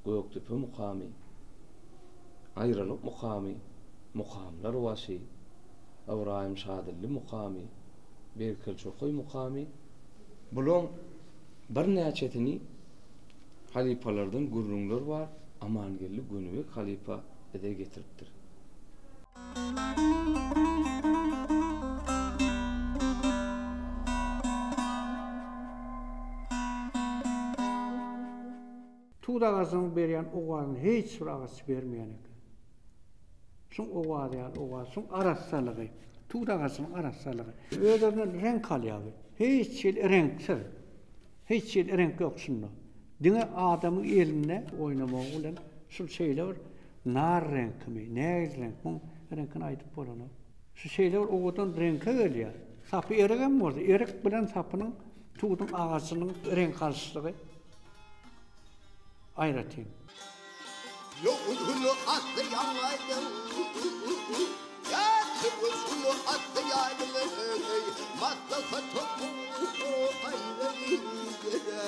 Gökdepe mukamy, Aýralyk mukamy, Mukamlar başy, Ybraýym Şadilli mukamy, Berkel çokaý mukamy, Bulaň birnäçesini halypalardan gürrüňler bar, Amangeldi Gönübek halypa bize getiripdir. Tut agajynyň berýän owazyny hiç bir agaç bermeýän eken. Şuň owazy ýaly owaz, şuň arassalygy, tut agajynyň arassalygy. Öz-özünden reňk alýar bu. Hiç hili reňksiz. Hiç hili reňk ýok şunda. Diňe adamyň elinde oýnamagy bilen şul şeýle bir nar reňkimi, nägile reňk, muň reňkini aýdyp bolanok. Şu şeýle bir owadan reňke gelýär. Sapy erigem bolsa, erik bilen sapynyň tuduň agajynyň reňk alyşlygy aýratyn. Ýowuz atly ýaýdyň, Ýowuz atly ýaýdyň, Maslahata aýraly geregin.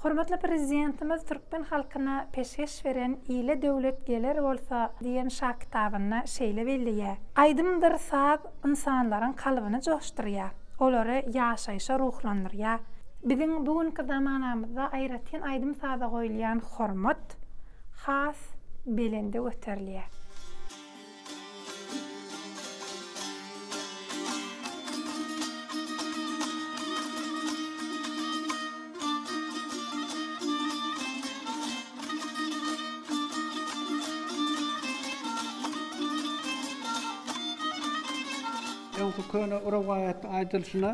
Hormatly Prezidentimiz türkmen halkyna peşgeş beren Ile döwlet geler bolsa diýen şa kitabynda şeýle belleýär, Aýdymdyr saz ynsanlaryň kalbyny joşdurýar, olary ýaşaýşa ruhlandyrýar. Biziň bu günki zamanamyzda aýratyn aýdym-saza goýulýan hormat has belende göterilýär. Öňki köne rowaýatda aýdylyşyna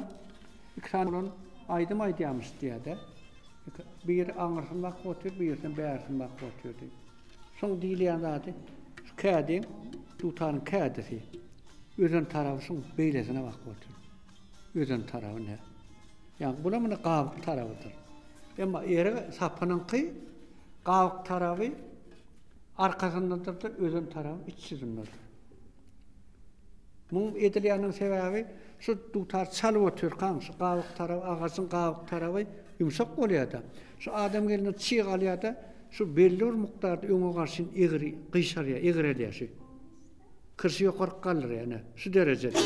iki sany oglan aýdym aýdýarmyş diýýär-de. Biri aňyrsyny bakyp otyr, birisem bärisini bakyp otyr diýip. Şoň diýilýän zady şu kädiň, dutaryň kädisi. Özen taraby şuň beýlesine bakyp otyr. Özen taraby nä? Ýagny bulam ine gabyk tarabydyr. Emma erik sapynyňky gabyk taraby arkasyndadyr-da, özen taraby iç ýüzündedir. Muň edilýäniniň sebäbi şu dutar çalyp otyrkaň şu gabyk taraby agajyň gabyk taraby ýumşak bolýada. Şu adam gelende çyg alýada şu belli bir mukdarda öňe garşyn egri gyşarýar, egrelýär şu. Kirşi ýokaryk galdyrýar ine şu derejede.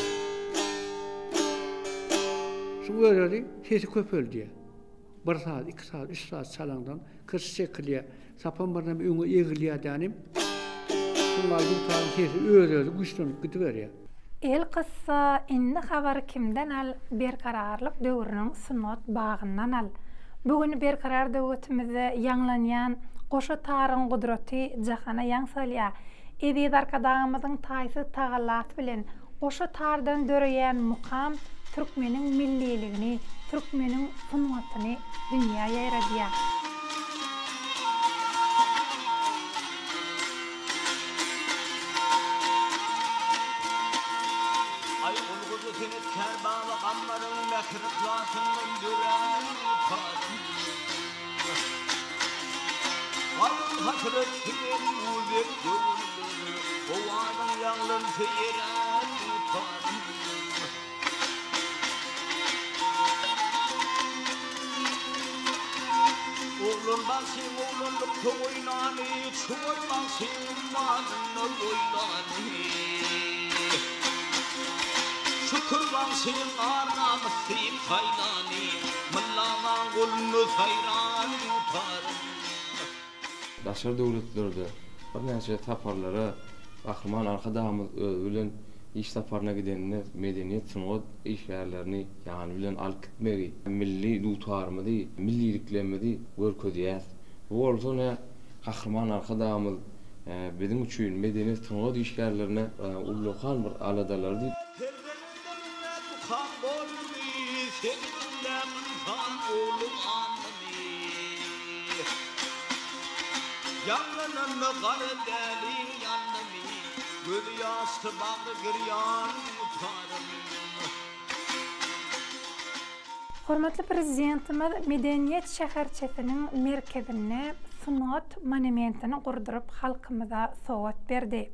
Şu özeri sesi köpeldýär. Bir saz, iki saz, üç saz çalaňdan kirş çekilýär. Sapam birneme öňe egilýär dänim. Şuňa dutaryň sesi öz-özi güýçlenip gidiberýär. Elkyssa, indi habary kimden al, Berkararlyk döwrüniň sungat bagyndan al. Bu gün Berkarar döwletimizde ýaňlanýan goşa taryň gudraty jahana ýaň salýar. Eziz Arkadagymyzyň taýsyz tagallasy bilen goşa tardan döreýän mukam türkmeniň milliligini, türkmeniň sungatyny dünýä ýaýradýar. Aý Gulguzy senetkär Baba Gambaryň mähir-yhlasyndan dörän mukam. Galyň hasrat siňen uzak döwürler, Owazyň ýaňlansa ýere dutarym. Oglan bagşyň oglanlykda oýnany, Çuwal bagşyň ummanynda oýlany. Şükür bagşyň ar-namys diýip saýlany, Myllamaň golunda saýran dutarym. Daşary döwletlerde birnäçe saparlara Gahryman Arkadagymyz özi bilen iş saparyna gidende medeniýet, sungat işgärlerini ýany bilen alyp gitmegi, milli dutarymyzy, milliliklerimizi görkezýäs. Bu bolsa ine Gahryman Arkadagymyz biziň üçin medeniýet, sungat işgärlerine ullakan bir aladalary. Perzendiň tukan boldy, seni diňläp ynsan ogly gandymy? Ýaňlananda gara däliň ýandymy? Gözi ýaşly bagry girýan dutarym. Hormatly Prezidentimiz Medeniýet şäherçesiniň merkezinde sungat monumentini gurduryp halkymyza sowgat berdi.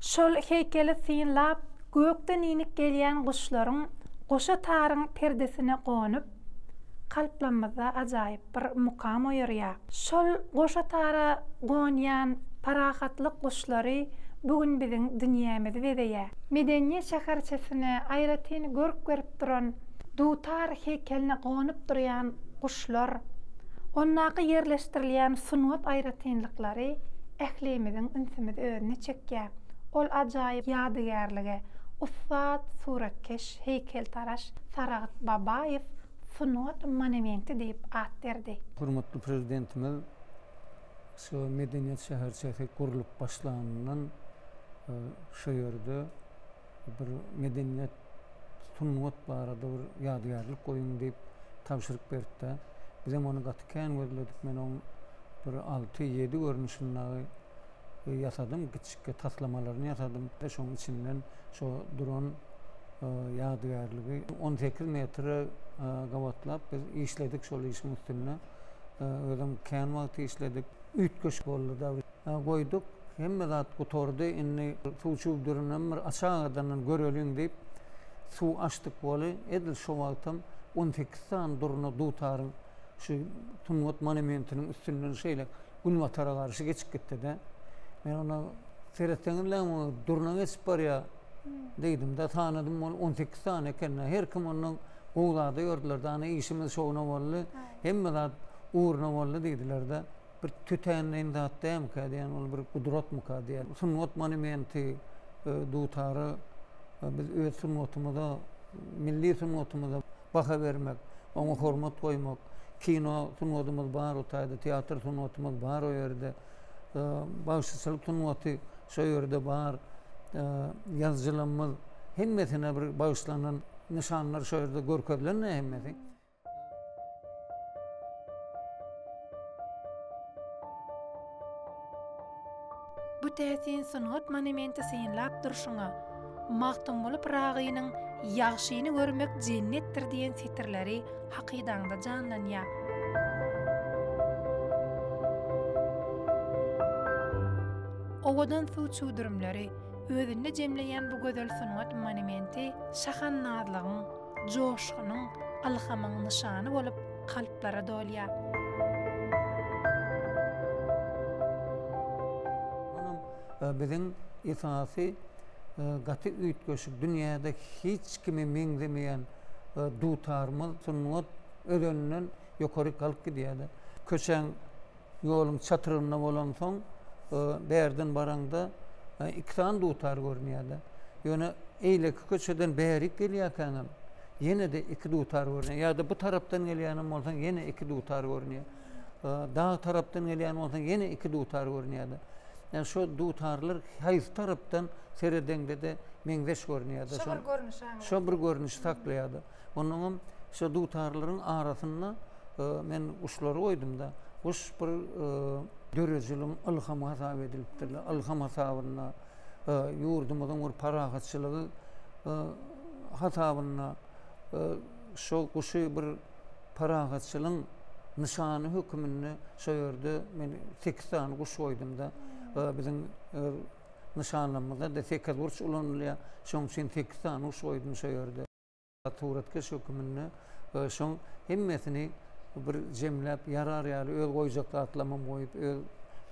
Şol heýkeli synlap, gökden inip gelýän guşlaryň goşa taryň perdesine gonup, kalplarymyzda ajaýyp bir mukam oýarýar. Şol goşa tara gonýan parahatlyk guşlary bu gün biziň dünýämizi bezeýär. Medeniýet şäherçesine aýratyn görk berip duran dutar heýkeline gonup durýan guşlar, ondaky ýerleşdirilýän sungat aýratynlyklary ählimiziň ünsümizi özüne çekýär. Ol ajaýyp ýadygärlige ussat suratkeş, heýkeltaraş Saragt Babaýew Sungat monumenti diýip at berdi. Hormatly Prezidentimiz şu Medeniýet şäherçesi gurlup başlanyndan şu ýerde bir medeniýet, sungat barada bir ýadygärlik goýuň diýip tabşyryk beripdi. Bizem ony gaty kän gözledik. Men oň bir alty, ýedi görnüşini dagy ýasadym, kiçijikge taslamalaryny ýasadym. Şoň içinden şo duran ýadygärligi 18 metre gabatlap biz işledik şol işiň üstünde. Özem kän wagt işledik. Üýtgeşik boldy-da. Goýduk. Hemme zat gutardy. Indi suw çüwdürinam bir açagadandan göreliň diýip, suw açdyk weli, edil şo wagtam 18 sany durna dutaryň şu sungat monumentiniň üstünden şeýle günbatara garşy geçip gitdi-de. Men ona seretseňizläň muňa durna geçip barýar diýdim-de, sanadym ol 18 sany eken-de. Her kim ondan gowy zada gördüler-de, ana işimiz şowuna boldy, hemme zat ugruna boldy diýdiler-de. Bir tötänleýin zat dälmikä diýýän, ol bir gudratmyka diýýän. Sungat monumenti dutara biz öz sungatymyza, milli sungatymyza baha bermek, oňa hormat goýmak. Kino sungatymyz bar o taýda, teatr sungatymyz bar o ýerde. Bagşyçylyk sungaty şo ýerde bar. Ýazyjylarymyz hemmesine bir bagyşlanan nyşanlar şo ýerde görkezilen-dä hemmesi. Bu täsin sungat monumenti synlap durşuňa, Magtymguly Pyragynyň Ýagşyny görmek jennetdir diýen setirleri hakydaňda janlanýar. Owadan suw çüwdürimleri özünde jemleýän bu gözel sungat monumenti şahandazlygyň, joşgunyň, ylhamyň nyşany bolup kalplara dolýar. Onam biziň esasy gaty üýtgeşik, dünýäde hiç kime meňzemeýän dutarymyz sungat özeninden ýokaryk galyp gidýär-de. Köçäň Ýoluň çatrygynda bolansoň, bärden baraňda iki sany dutar görünýär-de. Ýöne eýleki köçeden bärik gelýärkäňem ýene-de iki dutar görünýär. Ýa-da bu tarapdan gelýänem bolsaň ýene iki dutar görünýär. Dag tarapdan gelýän bolsaň ýene iki dutar görünýär-de. Ýani şo dutarlar haýsy tarapdan seredeňde-de meňzeş görünýär-de. Şo bir görnüşi aňladýar. Şo bir görnüşi saklaýar-da. Onnoňam şo dutarlaryň arasynda men guşlary goýdum-da. Guş bir döredijiligiň ylhamy hasap edilipdir. Ylham hasabynda ýurdumyzyň bir parahatçylygy hasabynda şo guşy bir parahatçylygyň nyşany höküminde şo ýerde men sekiz sany guş goýdum-da. Biziň nyşanlarymyzda-da sekizburç ulanylýar. Şonuň üçin sekiz sany guş goýdum şo ýerde. Suratkeş höküminde şoň hemmesini bir jemläp ýarar ýaly öz goýjak zatlamam goýup öz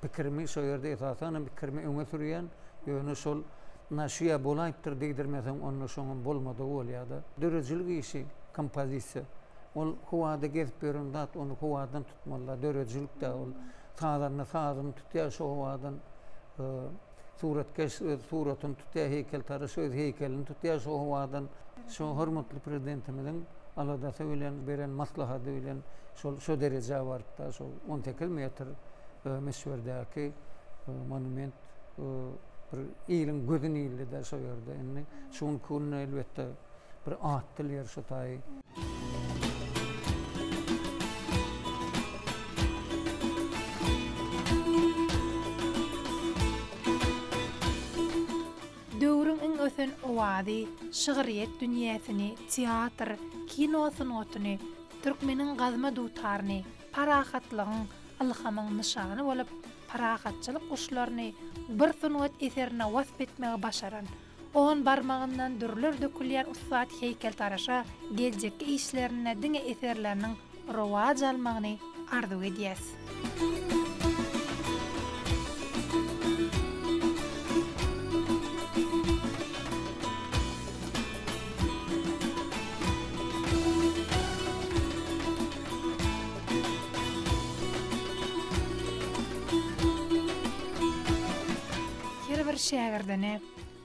pikirimi şo ýerde esasanam pikirimi öňe sürýän ýöne şol na şuýa bolaýypdyr diýdirmeseň onda şoňam bolmadygy bolýada. Döredijilik işi kompozisiýa ol howada gezip ýören zat ony howadan tutmalyda döredijilikdä ol sazanda sazyny tutýar şo howadan Suratkeş öz suratyny tutýar, heýkeltaraş öz heýkelini tutýar şo howadan. Şo hormatly Prezidentimiziň aladasy bilen, beren maslahady bilen şol şo derejä barypda, şo 18 metr möçberdäki monument bir iliň gözüni ildi-de şo ýerde. Indi şu günki günde elbetde Bir atdyl ýer şu taýy. ösen owazy şygryýet dünýäsini, teatr, kino sungatyny, türkmeniň gazma dutaryny, parahatlygyň, ylhamyň nyşany bolup, parahatçylyk guşlaryny bir sungat eserinde wasp etmegi başaran, on barmagyndan dürler dökülýän ussat heýkeltaraşa geljekki işlerinde diňe eserleriniň rowaç almagyny arzuw edýäs. Her bir şägirdine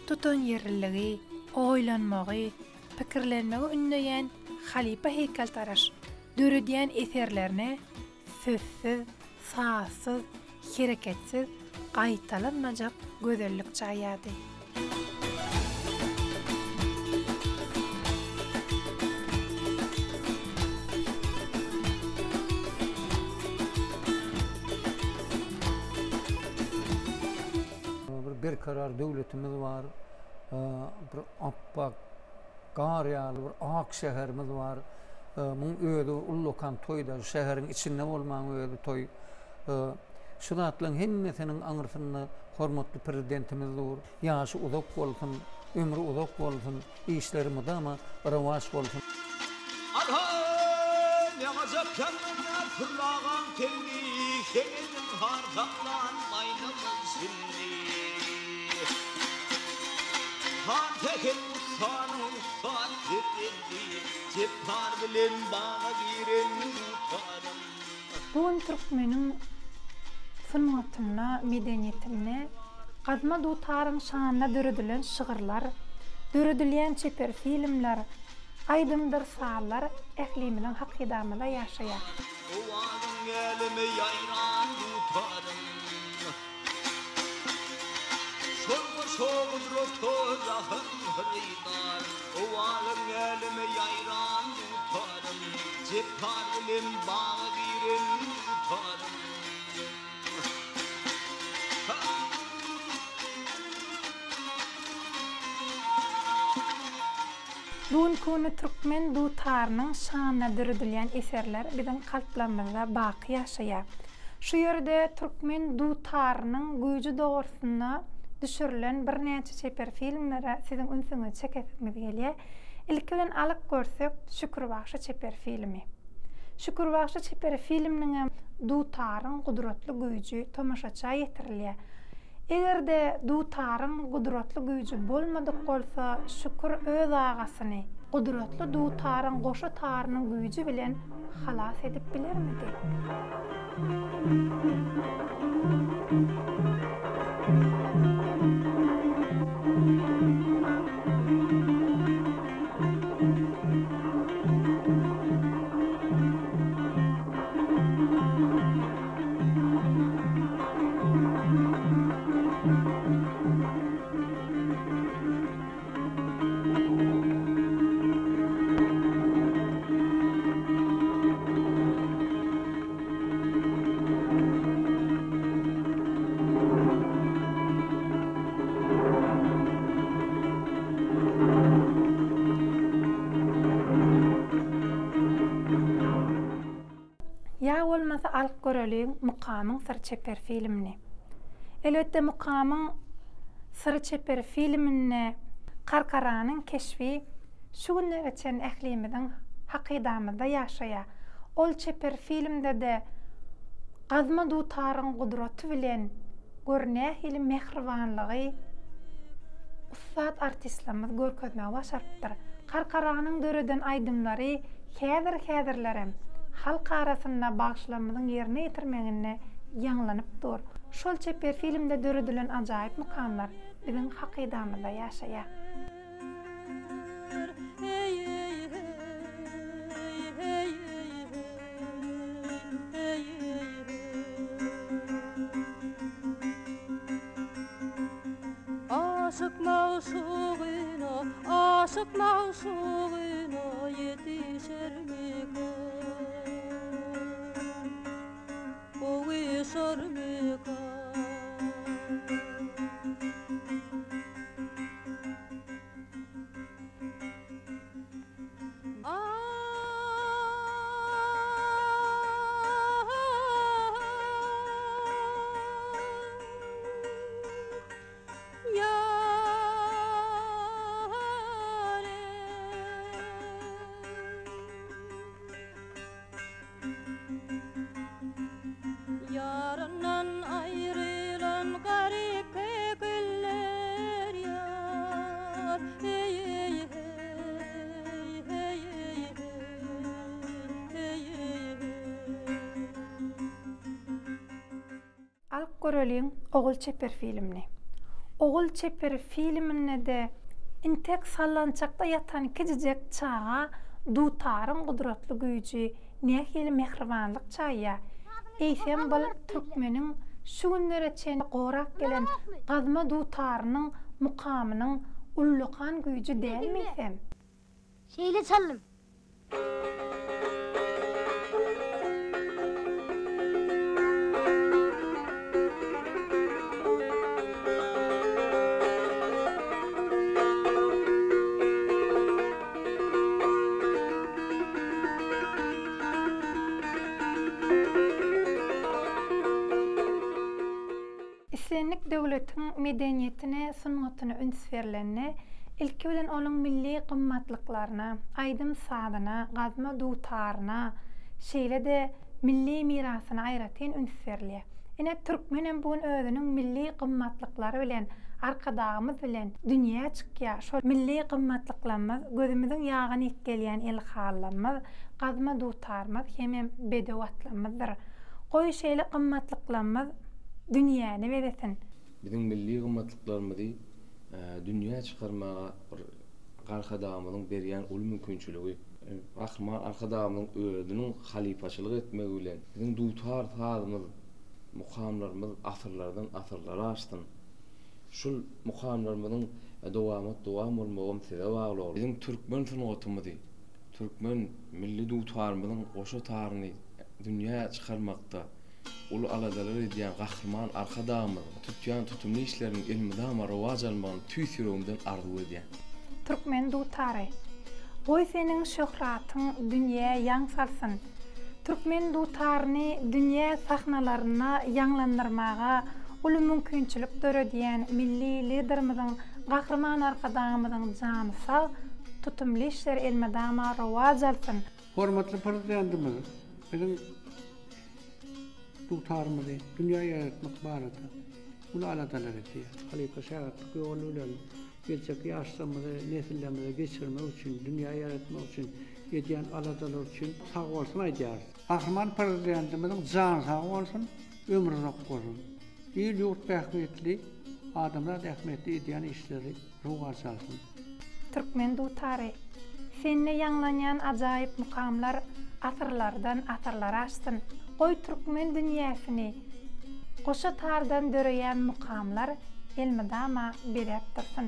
tutanýerliligi, oýlanmagy, pikirlenmegi ündeýän halypa heýkeltaraş döredýän eserlerine sözsüz, sazsyz, hereketsiz gaýtalanmajak gözellik çaýýardy. Bir berkarar döwletimiz bar. Bir apbak gar ýaly bir ak şäherimiz bar. Muň özi bir ullakan toý-da, şu şäheriň içinde bolmagyň özi toý. Şu zatlaryň hemmesiniň aňyrsynda hormatly Prezidentimiz dur. Ýaşy uzak bolsun, ömri uzak bolsun, işleri mydama rowaç bolsun. Arha, ne gajap ýaňlanýar Pürli agaň pendi, Seňňiň har saklan maýnamyz şindi. Han Sähet ussanyň ussat perzendi, Jepbar bilen baga giren dutaryň. Bu gün türkmeniň sungatynda, medeniýetinde gazma dutaryň şanyna döredilen şygyrlar, döredilýän çeper filmler, aýdymdyr sazlar ählimiziň hakydamyzda ýaşaýar. Owazyň äleme ýaýran dutaryň. Şol goşa gudrata jahan hyrydar. Owazyň äleme ýaýran dutaryň. Jepbar bilen baga giren dutaryň. Bu günki günde türkmen dutarynyň şanyna döredilýän eserler biziň kalplarymyzda baky ýaşaýar. Şu ýerde türkmen dutarynyň güýji dogrusynda düşürilen birnäçe çeper filmlere siziň ünsüňizi çekesimiz gelýär. Ilki bilen alyp görsek Şükür bagşy çeper filmi. Şükür bagşy çeper filminiňem dutaryň gudratly güýji tomaşaça ýetirilýär. Eger-de dutaryň gudratly güýji bolmadyk bolsa, Şükür öz agasyny gudratly dutaryň goşa tarynyň güýji bilen halas edip bilermidi? Ýa bolmasa alyp göreliň Mukamyň syry çeper filmini. Elbetde Mukamyň syry çeper filminde Karkaranyň keşbi şu günlere çenli ählimiziň hakydamyzda ýaşaýar. Ol çeper filmde-de gazma dutaryň gudraty bilen gör nähili mähribanlygy ussat artistlerimiz görkezmegi başarypdyr. Karkaranyň döreden aýdymlary häzir-häzirlerem halk arasynda bagşylarymyzyň ýerine ýetirmeginde ýaňlanyp dur. Şol çeper filmde döredilen ajaýyp mukamlar biziň hakydamyzda ýaşaýar. Aşyk magşugyna, aşyk magşugyna ýetişermikä? Gowuşarmyka? Alyp göreliň Ogul çeper filmini. Ogul çeper filminde-de intek sallançakda ýatan kijijek çaga dutaryň gudratly güýji nähili mähribanlyk çaýýar. Eýsem bul türkmeniň şu günlere çenli gorap gelen gazma dutarynyň mukamynyň ullakan güýji dälmi eýsem? Şeýle çaldym. Islendik döwletiň medeniýetine, sungatyna üns berlende, ilki bilen onuň milli gymmatlyklaryna, aýdym-sazyna, gazma dutaryna, şeýle-de milli mirasyna aýratyn üns berilýär. Ine, türkmenem bu gün özüniň milli gymmatlyklary bilen, Arkadagymyz bilen dünýä çykýar. Şol milli gymmatlyklarymyz, gözümiziň ýagyny iýip gelýän el halylarymyz, gazma dutarymyz hemem bedew atlarymyzdyr. Goý, şeýle gymmatlyklarymyz dünýäni bezesin! Biziň milli gymmatlyklarymyzy dünýä çykarmaga bir Arkadagymyzyň berýän uly mümkinçiligi. Gahryman Arkadagymyzyň özüniň halypaçylyk etmegi bilen biziň dutar sazymyz, mukamlarymyz asyrlardan asyrlara aşsyn. Şul mukamlarymyzyň dowamat dowam bolmagam size bagly. Biziň türkmen sungatymyzy, türkmen milli dutarymyzyň goşa taryny dünýä çykarmakda uly aladalar edýän Gahryman Arkadagymyzyň tutýan tutumly işleriniň elmydama rowaç almagyny tüýs ýüregimden arzuw edýän. Türkmen dutary. Goý seniň şöhratyň dünýä ýaň salsyn! Türkmen dutaryny dünýä sahnalarynda ýaňlandyrmaga uly mümkinçilik döredýän Milli Liderimiziň Gahryman Arkadagymyzyň jany sag, tutumly işleri elmydama rowaç alsyn! Hormatly Prezidentimiz biziň dutarymyzy dünýä ýaýratmak barada uly aladalar edýär. Halypa-şägirtlik ýoly bilen geljekki ýaşlarymyzy, nesillerimize geçirmek üçin, dünýä ýaýratmak üçin edýän aladalary üçin sagbolsun aýdýarys. Gahryman Prezidentimiziň jany sag bolsun, ömri uzak bolsun! Il-ýurt bähbitli, adamzat ähmiýetli edýän işleri rowaç alsyn! Türkmen dutary. Sende ýaňlanýan ajaýyp mukamlar asyrlardan asyrlara aşsyn. Goý türkmen dünýäsini goşa tardan döreýän mukamlar elmydama bezäp dursun.